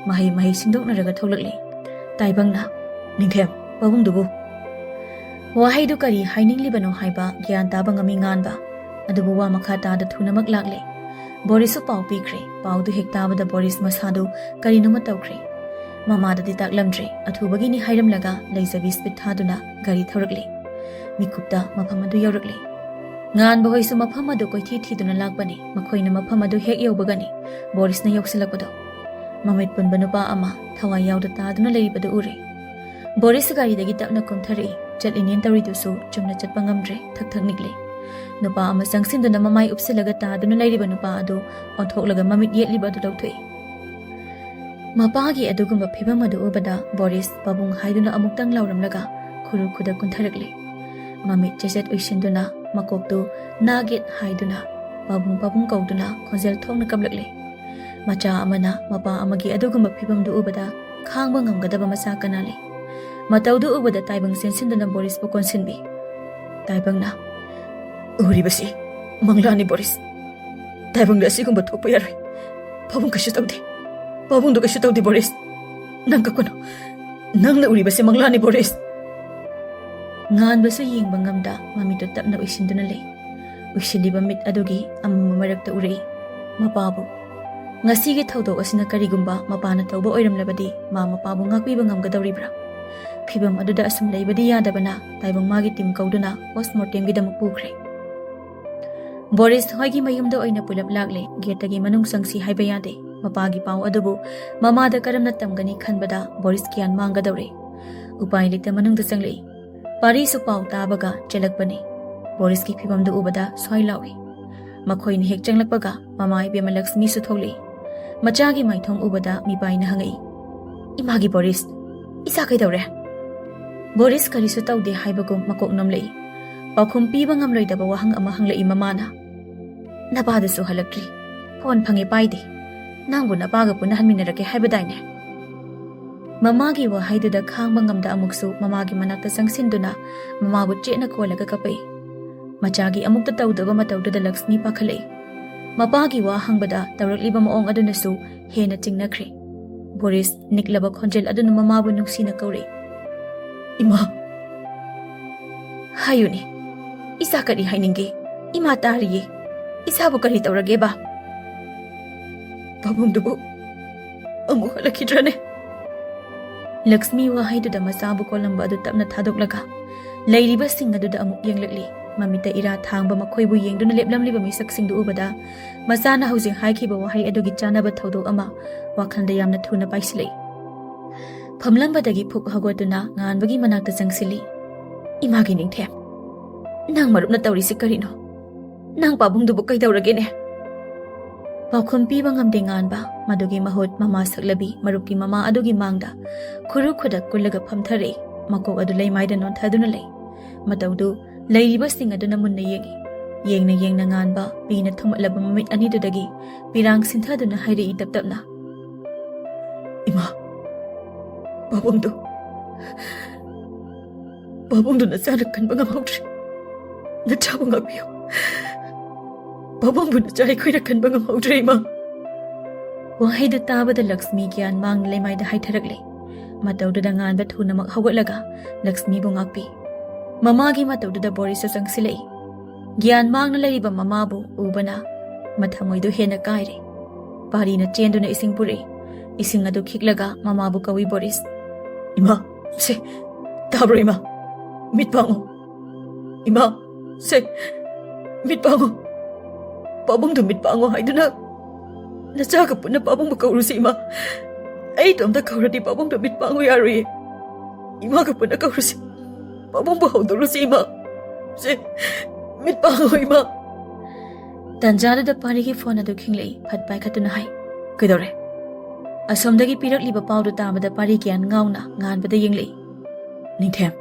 ꯃꯍꯩ ꯃꯍꯩ ꯁꯤꯟꯗꯣꯛꯅꯔꯒ ꯊꯣꯛꯂꯛꯂꯦ꯫ ꯇꯥꯏꯕꯪꯅ, "ꯅꯤꯡꯊꯦꯝ, ꯄꯥꯕꯨꯡꯗꯨꯕꯨ?" ꯋꯥꯍꯩꯗꯨ ꯀꯔꯤ ꯍꯥꯏꯅꯤꯡꯂꯤꯕꯅꯣ ꯍꯥꯏꯕ ꯒ꯭ꯌꯥꯟ ꯇꯥꯕ ꯉꯝꯃꯤ ꯉꯥꯟꯕ꯫ ꯑꯗꯨꯕꯨ ꯋꯥ ꯃꯈꯥ ꯇꯥꯗ ꯊꯨꯅꯃꯛ ꯂꯥꯛꯂꯦ꯫ ꯕꯣꯔꯤꯁꯁꯨ ꯄꯥꯎ ꯄꯤꯈ꯭ꯔꯦ꯫ ꯄꯥꯎꯗꯨ ꯍꯦꯛ ꯇꯥꯕꯗ ꯕꯣꯔꯤꯁ ꯃꯁꯥꯗꯨ ꯀꯔꯤꯅꯣꯃ ꯇꯧꯈ꯭ꯔꯦ꯫ ꯃꯃꯥꯗꯗꯤ ꯇꯥꯛꯂꯝꯗ꯭ꯔꯦ꯫ ꯑꯊꯨꯕꯒꯤꯅꯤ ꯍꯥꯏꯔꯝꯂꯒ ꯂꯩꯖꯕꯤ ꯁ꯭ꯄꯤꯠ ꯊꯥꯗꯨꯅ ꯒꯥꯔꯤ ꯊꯧꯔꯛꯂꯦ꯫ ꯃꯤꯀꯨꯞꯇ ꯃꯐꯝ ꯑꯗꯨ ꯌꯧꯔꯛꯂꯦ꯫ ꯉꯥꯟꯕ ꯍꯣꯏꯁꯨ ꯃꯐꯝ ꯑꯗꯨ ꯀꯣꯏꯊꯤ ꯊꯤꯗꯨꯅ ꯂꯥꯛꯄꯅꯤ꯫ ꯃꯈꯣꯏꯅ ꯃꯐꯝ ꯑꯗꯨ ꯍꯦꯛ ꯌꯧꯕꯒꯅꯤ ꯕꯣꯔꯤꯁꯅ ꯌꯧꯁꯤꯜꯂꯛꯄꯗꯣ꯫ ꯃꯃꯤꯠ ꯄꯨꯟꯕ ꯅꯨꯄꯥ ꯑꯃ ꯊꯋꯥꯏ ꯌꯥꯎꯗ ꯇꯥꯗꯨꯅ ꯂꯩꯔꯤꯕꯗꯨ ꯎꯔꯦ꯫ ꯕꯣꯔꯤꯁ ꯒꯥꯔꯤꯗꯒꯤ ꯇꯞꯅ ꯀꯨꯝꯊꯔꯛꯏ꯫ ꯆꯠꯂꯤꯅꯦꯅ ꯇꯧꯔꯤꯗꯨꯁꯨ ꯆꯨꯝꯅ ꯆꯠꯄ ꯉꯝꯗ꯭ꯔꯦ꯫ ꯊꯛ ꯊꯛ ꯅꯤꯛꯂꯦ꯫ ꯅꯨꯄꯥ ꯑꯃ ꯆꯪꯁꯤꯟꯗꯨꯅ ꯃꯃꯥꯏ ꯎꯞꯁꯤꯜꯂꯒ ꯇꯥꯗꯨꯅ ꯂꯩꯔꯤꯕ ꯅꯨꯄꯥ ꯑꯗꯨ ꯑꯣꯟꯊꯣꯛꯂꯒ ꯃꯃꯤꯠ ꯌꯦꯠꯂꯤꯕ ꯑꯗꯨ ꯂꯧꯊꯣꯛꯏ꯫ ꯃꯄꯥꯒꯤ ꯑꯗꯨꯒꯨꯝꯕ ꯐꯤꯚꯝ ꯑꯗꯨ ꯎꯕꯗ ꯕꯣꯔꯤꯁ ꯄꯥꯕꯨꯡ ꯍꯥꯏꯗꯨꯅ ꯑꯃꯨꯛꯇꯪ ꯂꯥꯎꯔꯝꯂꯒ ꯈꯨꯔꯨ ꯈꯨꯗꯛ ꯀꯨꯟꯊꯔꯛꯂꯦ꯫ ꯃꯃꯤꯠ ꯆꯦꯆꯦꯠ ꯎꯏꯁꯤꯟꯗꯨꯅ ꯃꯀꯣꯛꯇꯨ ꯅꯥꯒꯦꯠ ꯍꯥꯏꯗꯨꯅ ꯄꯥꯕꯨꯡ ꯄꯥꯕꯨꯡ ꯀꯧꯗꯨꯅ ꯈꯣꯟꯖꯦꯜ ꯊꯣꯛꯅ ꯀꯞꯂꯛꯂꯦ꯫ ꯃꯆꯥ ꯑꯃꯅ ꯃꯄꯥ ꯑꯃꯒꯤ ꯑꯗꯨꯒꯨꯝꯕ ꯐꯤꯚꯝꯗꯨ ꯎꯕꯗ ꯈꯥꯡꯕ ꯉꯝꯒꯗꯕ ꯃꯆꯥ ꯀꯅꯥ ꯂꯩ? ꯃꯇꯧꯗꯨ ꯎꯕꯗ ꯇꯥꯏꯕꯪ ꯆꯦꯟꯁꯤꯟꯗꯨꯅ ꯕꯣꯔꯤꯁꯄꯨ ꯀꯣꯟꯁꯤꯟꯕꯤ꯫ ꯇꯥꯏꯕꯪꯅ, "ꯎꯔꯤꯕꯁꯤ ꯃꯪꯂꯥꯅꯤ ꯕꯣꯔꯤꯁ꯫ ꯇꯥꯏꯕꯪꯗ ꯑꯁꯤꯒꯨꯝꯕ ꯊꯣꯛꯄ ꯌꯥꯔꯣꯏ꯫ ꯄꯥꯕꯨꯡ ꯀꯩꯁꯨ ꯇꯧꯗꯦ꯫ ꯄꯥꯕꯨꯡꯗꯨ ꯀꯩꯁꯨ ꯇꯧꯗꯦ ꯕꯣꯔꯤꯁ꯫ ꯅꯪ ꯀꯞꯀꯅꯨ꯫ ꯅꯪꯅ ꯎꯔꯤꯕꯁꯤ ꯃꯪꯂꯥꯅꯤ ꯕꯣꯔꯤꯁ꯫" ꯉꯥꯟꯕꯁꯨ ꯌꯦꯡꯕ ꯉꯝꯗ ꯃꯃꯤꯠꯇꯨ ꯇꯞꯅ ꯎꯏꯁꯤꯟꯗꯨꯅ ꯂꯩ꯫ ꯎꯏꯁꯤꯜꯂꯤꯕ ꯃꯤꯠ ꯑꯗꯨꯒꯤ ꯑꯃꯝꯕ ꯃꯔꯛꯇ ꯎꯔꯛꯏ ꯃꯄꯥꯕꯨ꯫ ꯉꯁꯤꯒꯤ ꯊꯧꯗꯣꯛ ꯑꯁꯤꯅ ꯀꯔꯤꯒꯨꯝꯕ ꯃꯄꯥꯅ ꯇꯧꯕ ꯑꯣꯏꯔꯝꯂꯕꯗꯤ ꯃꯥ ꯃꯄꯥꯕꯨ ꯉꯥꯛꯄꯤꯕ ꯉꯝꯒꯗꯧꯔꯤꯕ꯭ꯔꯥ? ꯐꯤꯚꯝ ꯑꯗꯨꯗ ꯑꯁꯨꯝ ꯂꯩꯕꯗꯤ ꯌꯥꯗꯕꯅ ꯇꯥꯏꯕꯪ ꯃꯥꯒꯤ ꯇꯤꯝ ꯀꯧꯗꯨꯅ ꯄꯣꯁꯃꯣꯔꯇꯦꯝꯒꯤꯗꯃꯛ ꯄꯨꯈ꯭ꯔꯦ꯫ ꯕꯣꯔꯤꯁ ꯍꯣꯏꯒꯤ ꯃꯌꯨꯝꯗ ꯑꯣꯏꯅ ꯄꯨꯂꯞ ꯂꯥꯛꯂꯦ꯫ ꯒꯦꯠꯇꯒꯤ ꯃꯅꯨꯡ ꯆꯪꯁꯤ ꯍꯥꯏꯕ ꯌꯥꯗꯦ꯫ ꯃꯄꯥꯒꯤ ꯄꯥꯎ ꯑꯗꯨꯕꯨ ꯃꯃꯥꯗ ꯀꯔꯝꯅ ꯇꯝꯒꯅꯤ ꯈꯟꯕꯗ ꯕꯣꯔꯤꯁ ꯒ꯭ꯌꯥꯟ ꯃꯥꯡꯒꯗꯧꯔꯦ꯫ ꯎꯄꯥꯏ ꯂꯩꯇ ꯃꯅꯨꯡꯗ ꯆꯪꯂꯛꯏ꯫ ꯄꯥꯔꯤꯁꯨ ꯄꯥꯎ ꯇꯥꯕꯒ ꯆꯦꯜꯂꯛꯄꯅꯤ꯫ ꯕꯣꯔꯤꯁꯀꯤ ꯐꯤꯚꯝꯗꯨ ꯎꯕꯗ ꯁ꯭ꯋꯥꯏ ꯂꯥꯎꯏ꯫ ꯃꯈꯣꯏꯅ ꯍꯦꯛ ꯆꯪꯂꯛꯄꯒ ꯃꯃꯥ ꯏꯕꯦꯝꯃ ꯂꯛꯁꯃꯤꯁꯨ ꯊꯣꯛꯂꯛꯏ꯫ ꯃꯆꯥꯒꯤ ꯃꯥꯏꯊꯣꯡ ꯎꯕꯗ ꯃꯤꯄꯥꯏꯅ ꯍꯪꯉꯛꯏ, "ꯏꯃꯥꯒꯤ ꯕꯣꯔꯤꯁ, ꯏꯆꯥ ꯀꯩꯗꯧꯔꯦ?" ꯕꯣꯔꯤꯁ ꯀꯔꯤꯁꯨ ꯇꯧꯗꯦ ꯍꯥꯏꯕꯒꯨꯝ ꯃꯀꯣꯛ ꯅꯣꯝꯂꯛꯏ꯫ ꯄꯥꯎꯈꯨꯝ ꯄꯤꯕ ꯉꯝꯂꯣꯏꯗꯕ ꯋꯥꯍꯪ ꯑꯃ ꯍꯪꯂꯛꯏ ꯃꯃꯥꯅ, "ꯅꯄꯥꯗꯨꯁꯨ ꯍꯜꯂꯛꯇ꯭ꯔꯤ꯫ ꯐꯣꯟ ꯐꯪꯉꯦ ꯄꯥꯏꯗꯦ꯫ ꯅꯪꯕꯨ ꯅꯄꯥꯒ ꯄꯨꯟꯅ ꯍꯟꯃꯤꯟꯅꯔꯛꯀꯦ ꯍꯥꯏꯕꯗꯥꯏꯅꯦ?" ꯃꯃꯥꯒꯤ ꯋꯥꯍꯩꯗꯨꯗ ꯈꯥꯡꯕ ꯉꯝꯗ ꯑꯃꯨꯛꯁꯨ ꯃꯃꯥꯒꯤ ꯃꯅꯥꯛꯇ ꯆꯪꯁꯤꯟꯗꯨꯅ ꯃꯃꯥꯕꯨ ꯆꯦꯠꯅ ꯀꯣꯜꯂꯒ ꯀꯞꯄꯛꯏ꯫ ꯃꯆꯥꯒꯤ ꯑꯃꯨꯛꯇ ꯇꯧꯗꯕ ꯃꯇꯧꯗꯨꯗ ꯂꯛꯁꯃꯤ ꯄꯥꯈꯠꯂꯛꯏ꯫ ꯃꯄꯥꯒꯤ ꯋꯥ ꯍꯪꯕꯗ ꯇꯧꯔꯛꯂꯤꯕ ꯃꯑꯣꯡ ꯑꯗꯨꯅꯁꯨ ꯍꯦꯟꯅ ꯆꯤꯡꯅꯈ꯭ꯔꯦ꯫ ꯕꯣꯔꯤꯁ ꯅꯤꯛꯂꯕ ꯈꯣꯟꯖꯦꯜ ꯑꯗꯨꯅ ꯃꯃꯥꯕꯨ ꯅꯨꯡꯁꯤꯅ ꯀꯧꯔꯛꯏ, "ꯏꯃꯥ!" "ꯍꯥꯏꯌꯨꯅꯦ, ꯏꯆꯥ ꯀꯔꯤ ꯍꯥꯏꯅꯤꯡꯒꯦ? ꯏꯃꯥ ꯇꯥꯔꯤꯌꯦ꯫ ꯏꯆꯥꯕꯨ ꯀꯔꯤ ꯇꯧꯔꯒꯦꯕ?" "ꯄꯥꯕꯨꯡꯗꯨꯕꯨ ꯑꯃꯨꯛ ꯍꯜꯂꯛꯈꯤꯗ꯭ꯔꯅꯦ?" ꯂꯛꯁꯃꯤ ꯋꯥꯍꯩꯗꯨꯗ ꯃꯆꯥꯕꯨ ꯀꯣꯜꯂꯝꯕ ꯑꯗꯨ ꯇꯞꯅ ꯊꯥꯗꯣꯛꯂꯒ ꯂꯩꯔꯤꯕꯁꯤꯡ ꯑꯗꯨꯗ ꯑꯃꯨꯛ ꯌꯦꯡꯂꯛꯂꯤ꯫ ꯃꯃꯤꯠꯇ ꯏꯔꯥ ꯊꯥꯡꯕ ꯃꯈꯣꯏꯕꯨ ꯌꯦꯡꯗꯨꯅ ꯂꯦꯞꯂꯝꯂꯤꯕ ꯃꯤꯁꯛꯁꯤꯡꯗꯨ ꯎꯕꯗ ꯃꯆꯥꯅ ꯍꯧꯖꯤꯛ ꯍꯥꯏꯈꯤꯕ ꯋꯥꯍꯩ ꯑꯗꯨꯒꯤ ꯆꯥꯅꯕ ꯊꯧꯗꯣꯛ ꯑꯃ ꯋꯥꯈꯜꯗ ꯌꯥꯝꯅ ꯊꯨꯅ ꯄꯥꯏꯁꯤꯜꯂꯛꯏ꯫ ꯐꯝꯂꯝꯕꯗꯒꯤ ꯐꯨꯛ ꯍꯧꯒꯠꯇꯨꯅ ꯉꯥꯟꯕꯒꯤ ꯃꯅꯥꯛꯇ ꯆꯪꯁꯤꯜꯂꯤ꯫ "ꯏꯃꯥꯒꯤ ꯅꯤꯡꯊꯦꯝ, ꯅꯪ ꯃꯔꯨꯞꯅ ꯇꯧꯔꯤꯁꯤ ꯀꯔꯤꯅꯣ? ꯅꯪ ꯄꯥꯕꯨꯡꯗꯨꯕꯨ ꯀꯩꯗꯧꯔꯒꯦꯅꯦ?" ꯄꯥꯎꯈꯨꯝ ꯄꯤꯕ ꯉꯝꯗꯦ ꯉꯥꯟꯕ꯫ ꯃꯗꯨꯒꯤ ꯃꯍꯨꯠ ꯃꯃꯥ ꯁꯛꯂꯕꯤ ꯃꯔꯨꯞꯀꯤ ꯃꯃꯥ ꯑꯗꯨꯒꯤ ꯃꯥꯡꯗ ꯈꯨꯔꯨ ꯈꯨꯗꯛ ꯀꯨꯜꯂꯒ ꯐꯝꯊꯔꯛꯏ꯫ ꯃꯀꯣꯛ ꯑꯗꯨ ꯂꯩꯃꯥꯏꯗ ꯅꯣꯟꯊꯗꯨꯅ ꯂꯩ꯫ ꯃꯇꯧꯗꯨ ꯂꯩꯔꯤꯕꯁꯤꯡ ꯑꯗꯨꯅ ꯃꯨꯟꯅ ꯌꯦꯡꯏ꯫ ꯌꯦꯡꯅ ꯌꯦꯡꯅ ꯉꯥꯟꯕ ꯄꯤꯅ ꯊꯨꯝꯃꯠꯂꯕ ꯃꯃꯤꯠ ꯑꯅꯤꯗꯨꯗꯒꯤ ꯄꯤꯔꯥꯡ ꯁꯤꯟꯊꯗꯨꯅ ꯍꯥꯏꯔꯛꯏ ꯇꯞ ꯇꯞꯅ, "ꯏꯃꯥ, ꯄꯥꯕꯨꯡꯗꯨ, ꯄꯥꯕꯨꯡꯗꯨ ꯅꯆꯥꯅ ꯀꯟꯕ ꯉꯝꯍꯧꯗ꯭ꯔꯦ꯫ ꯅꯆꯥꯕꯨ ꯉꯥꯛꯄꯤꯌꯨ꯫ ꯄꯥꯕꯨꯡꯕꯨ ꯅꯆꯥ ꯑꯩꯈꯣꯏꯅ ꯀꯟꯕ ꯉꯝꯍꯧꯗ꯭ꯔꯦ, ꯏꯃꯥ꯫" ꯋꯥꯍꯩꯗꯨ ꯇꯥꯕꯗ ꯂꯛꯁꯃꯤ ꯒ꯭ꯌꯥꯟ ꯃꯥꯡꯅ ꯂꯩꯃꯥꯏꯗ ꯍꯥꯏꯊꯔꯛꯂꯦ꯫ ꯃꯇꯧꯗꯨꯗ ꯉꯥꯟꯕ ꯊꯨꯅꯃꯛ ꯍꯧꯒꯠꯂꯒ ꯂꯛꯁꯃꯤꯕꯨ ꯉꯥꯛꯄꯤ꯫ ꯃꯃꯥꯒꯤ ꯃꯇꯧꯗꯨꯗ ꯕꯣꯔꯤꯁꯁꯨ ꯆꯪꯁꯤꯜꯂꯛꯏ꯫ ꯒ꯭ꯌꯥꯟ ꯃꯥꯡꯅ ꯂꯩꯔꯤꯕ ꯃꯃꯥꯕꯨ ꯎꯕꯅ ꯃꯊꯃꯣꯏꯗꯨ ꯍꯦꯟꯅ ꯀꯥꯏꯔꯦ꯫ ꯄꯥꯔꯤꯅ ꯆꯦꯟꯗꯨꯅ ꯏꯁꯤꯡ ꯄꯨꯔꯛꯏ꯫ ꯏꯁꯤꯡ ꯑꯗꯨ ꯈꯤꯛꯂꯒ ꯃꯃꯥꯕꯨ ꯀꯧꯏ ꯕꯣꯔꯤꯁ꯫ "ꯏꯃꯥ, ꯁꯦ, ꯇꯥꯕ꯭ꯔꯣ ꯏꯃꯥ? ꯃꯤꯠ ꯄꯥꯡꯉꯣ꯫ ꯏꯃꯥ, ꯁꯦ, ꯃꯤꯠ ꯄꯥꯡꯉꯣ꯫ ꯄꯥꯕꯨꯡꯗꯨ ꯃꯤꯠ ꯄꯥꯡꯉꯣ ꯍꯥꯏꯗꯨꯅ ꯅꯆꯥꯒ ꯄꯨꯟꯅ ꯄꯥꯕꯨꯡꯕꯨ ꯀꯧꯔꯨꯁꯤ, ꯏꯃꯥ꯫ ꯑꯩ ꯏꯇꯣꯝꯇ ꯀꯧꯔꯗꯤ ꯄꯥꯕꯨꯡꯗꯨ ꯃꯤꯠ ꯄꯥꯡꯉꯨ ꯌꯥꯔꯣꯏꯌꯦ꯫ ꯏꯃꯥꯒ ꯄꯨꯟꯅ ꯀꯧꯔꯨꯁꯤ꯫ ꯄꯥꯕꯨꯡꯕꯨ ꯍꯧꯗꯣꯛꯂꯨꯁꯤ, ꯏꯃꯥ꯫ ꯁꯦ, ꯃꯤꯠ ꯄꯥꯡꯉꯣ, ꯏꯃꯥ꯫" ꯇꯟꯖꯥꯗꯨꯗ ꯄꯥꯔꯤꯒꯤ ꯐꯣꯟ ꯑꯗꯨ ꯈꯤꯡꯂꯛꯏ꯫ ꯐꯠ ꯄꯥꯏꯈꯠꯇꯨꯅ ꯍꯥꯏ, "ꯀꯩꯗꯧꯔꯦ?" ꯑꯁꯣꯝꯗꯒꯤ ꯄꯤꯔꯛꯂꯤꯕ ꯄꯥꯎꯗꯨ ꯇꯥꯕꯗ ꯄꯥꯔꯤ ꯒ꯭ꯌꯥꯟ ꯉꯥꯎꯅ ꯉꯥꯟꯕꯗ ꯌꯦꯡꯂꯛꯏ꯫ "ꯅꯤꯡꯊꯦꯝ,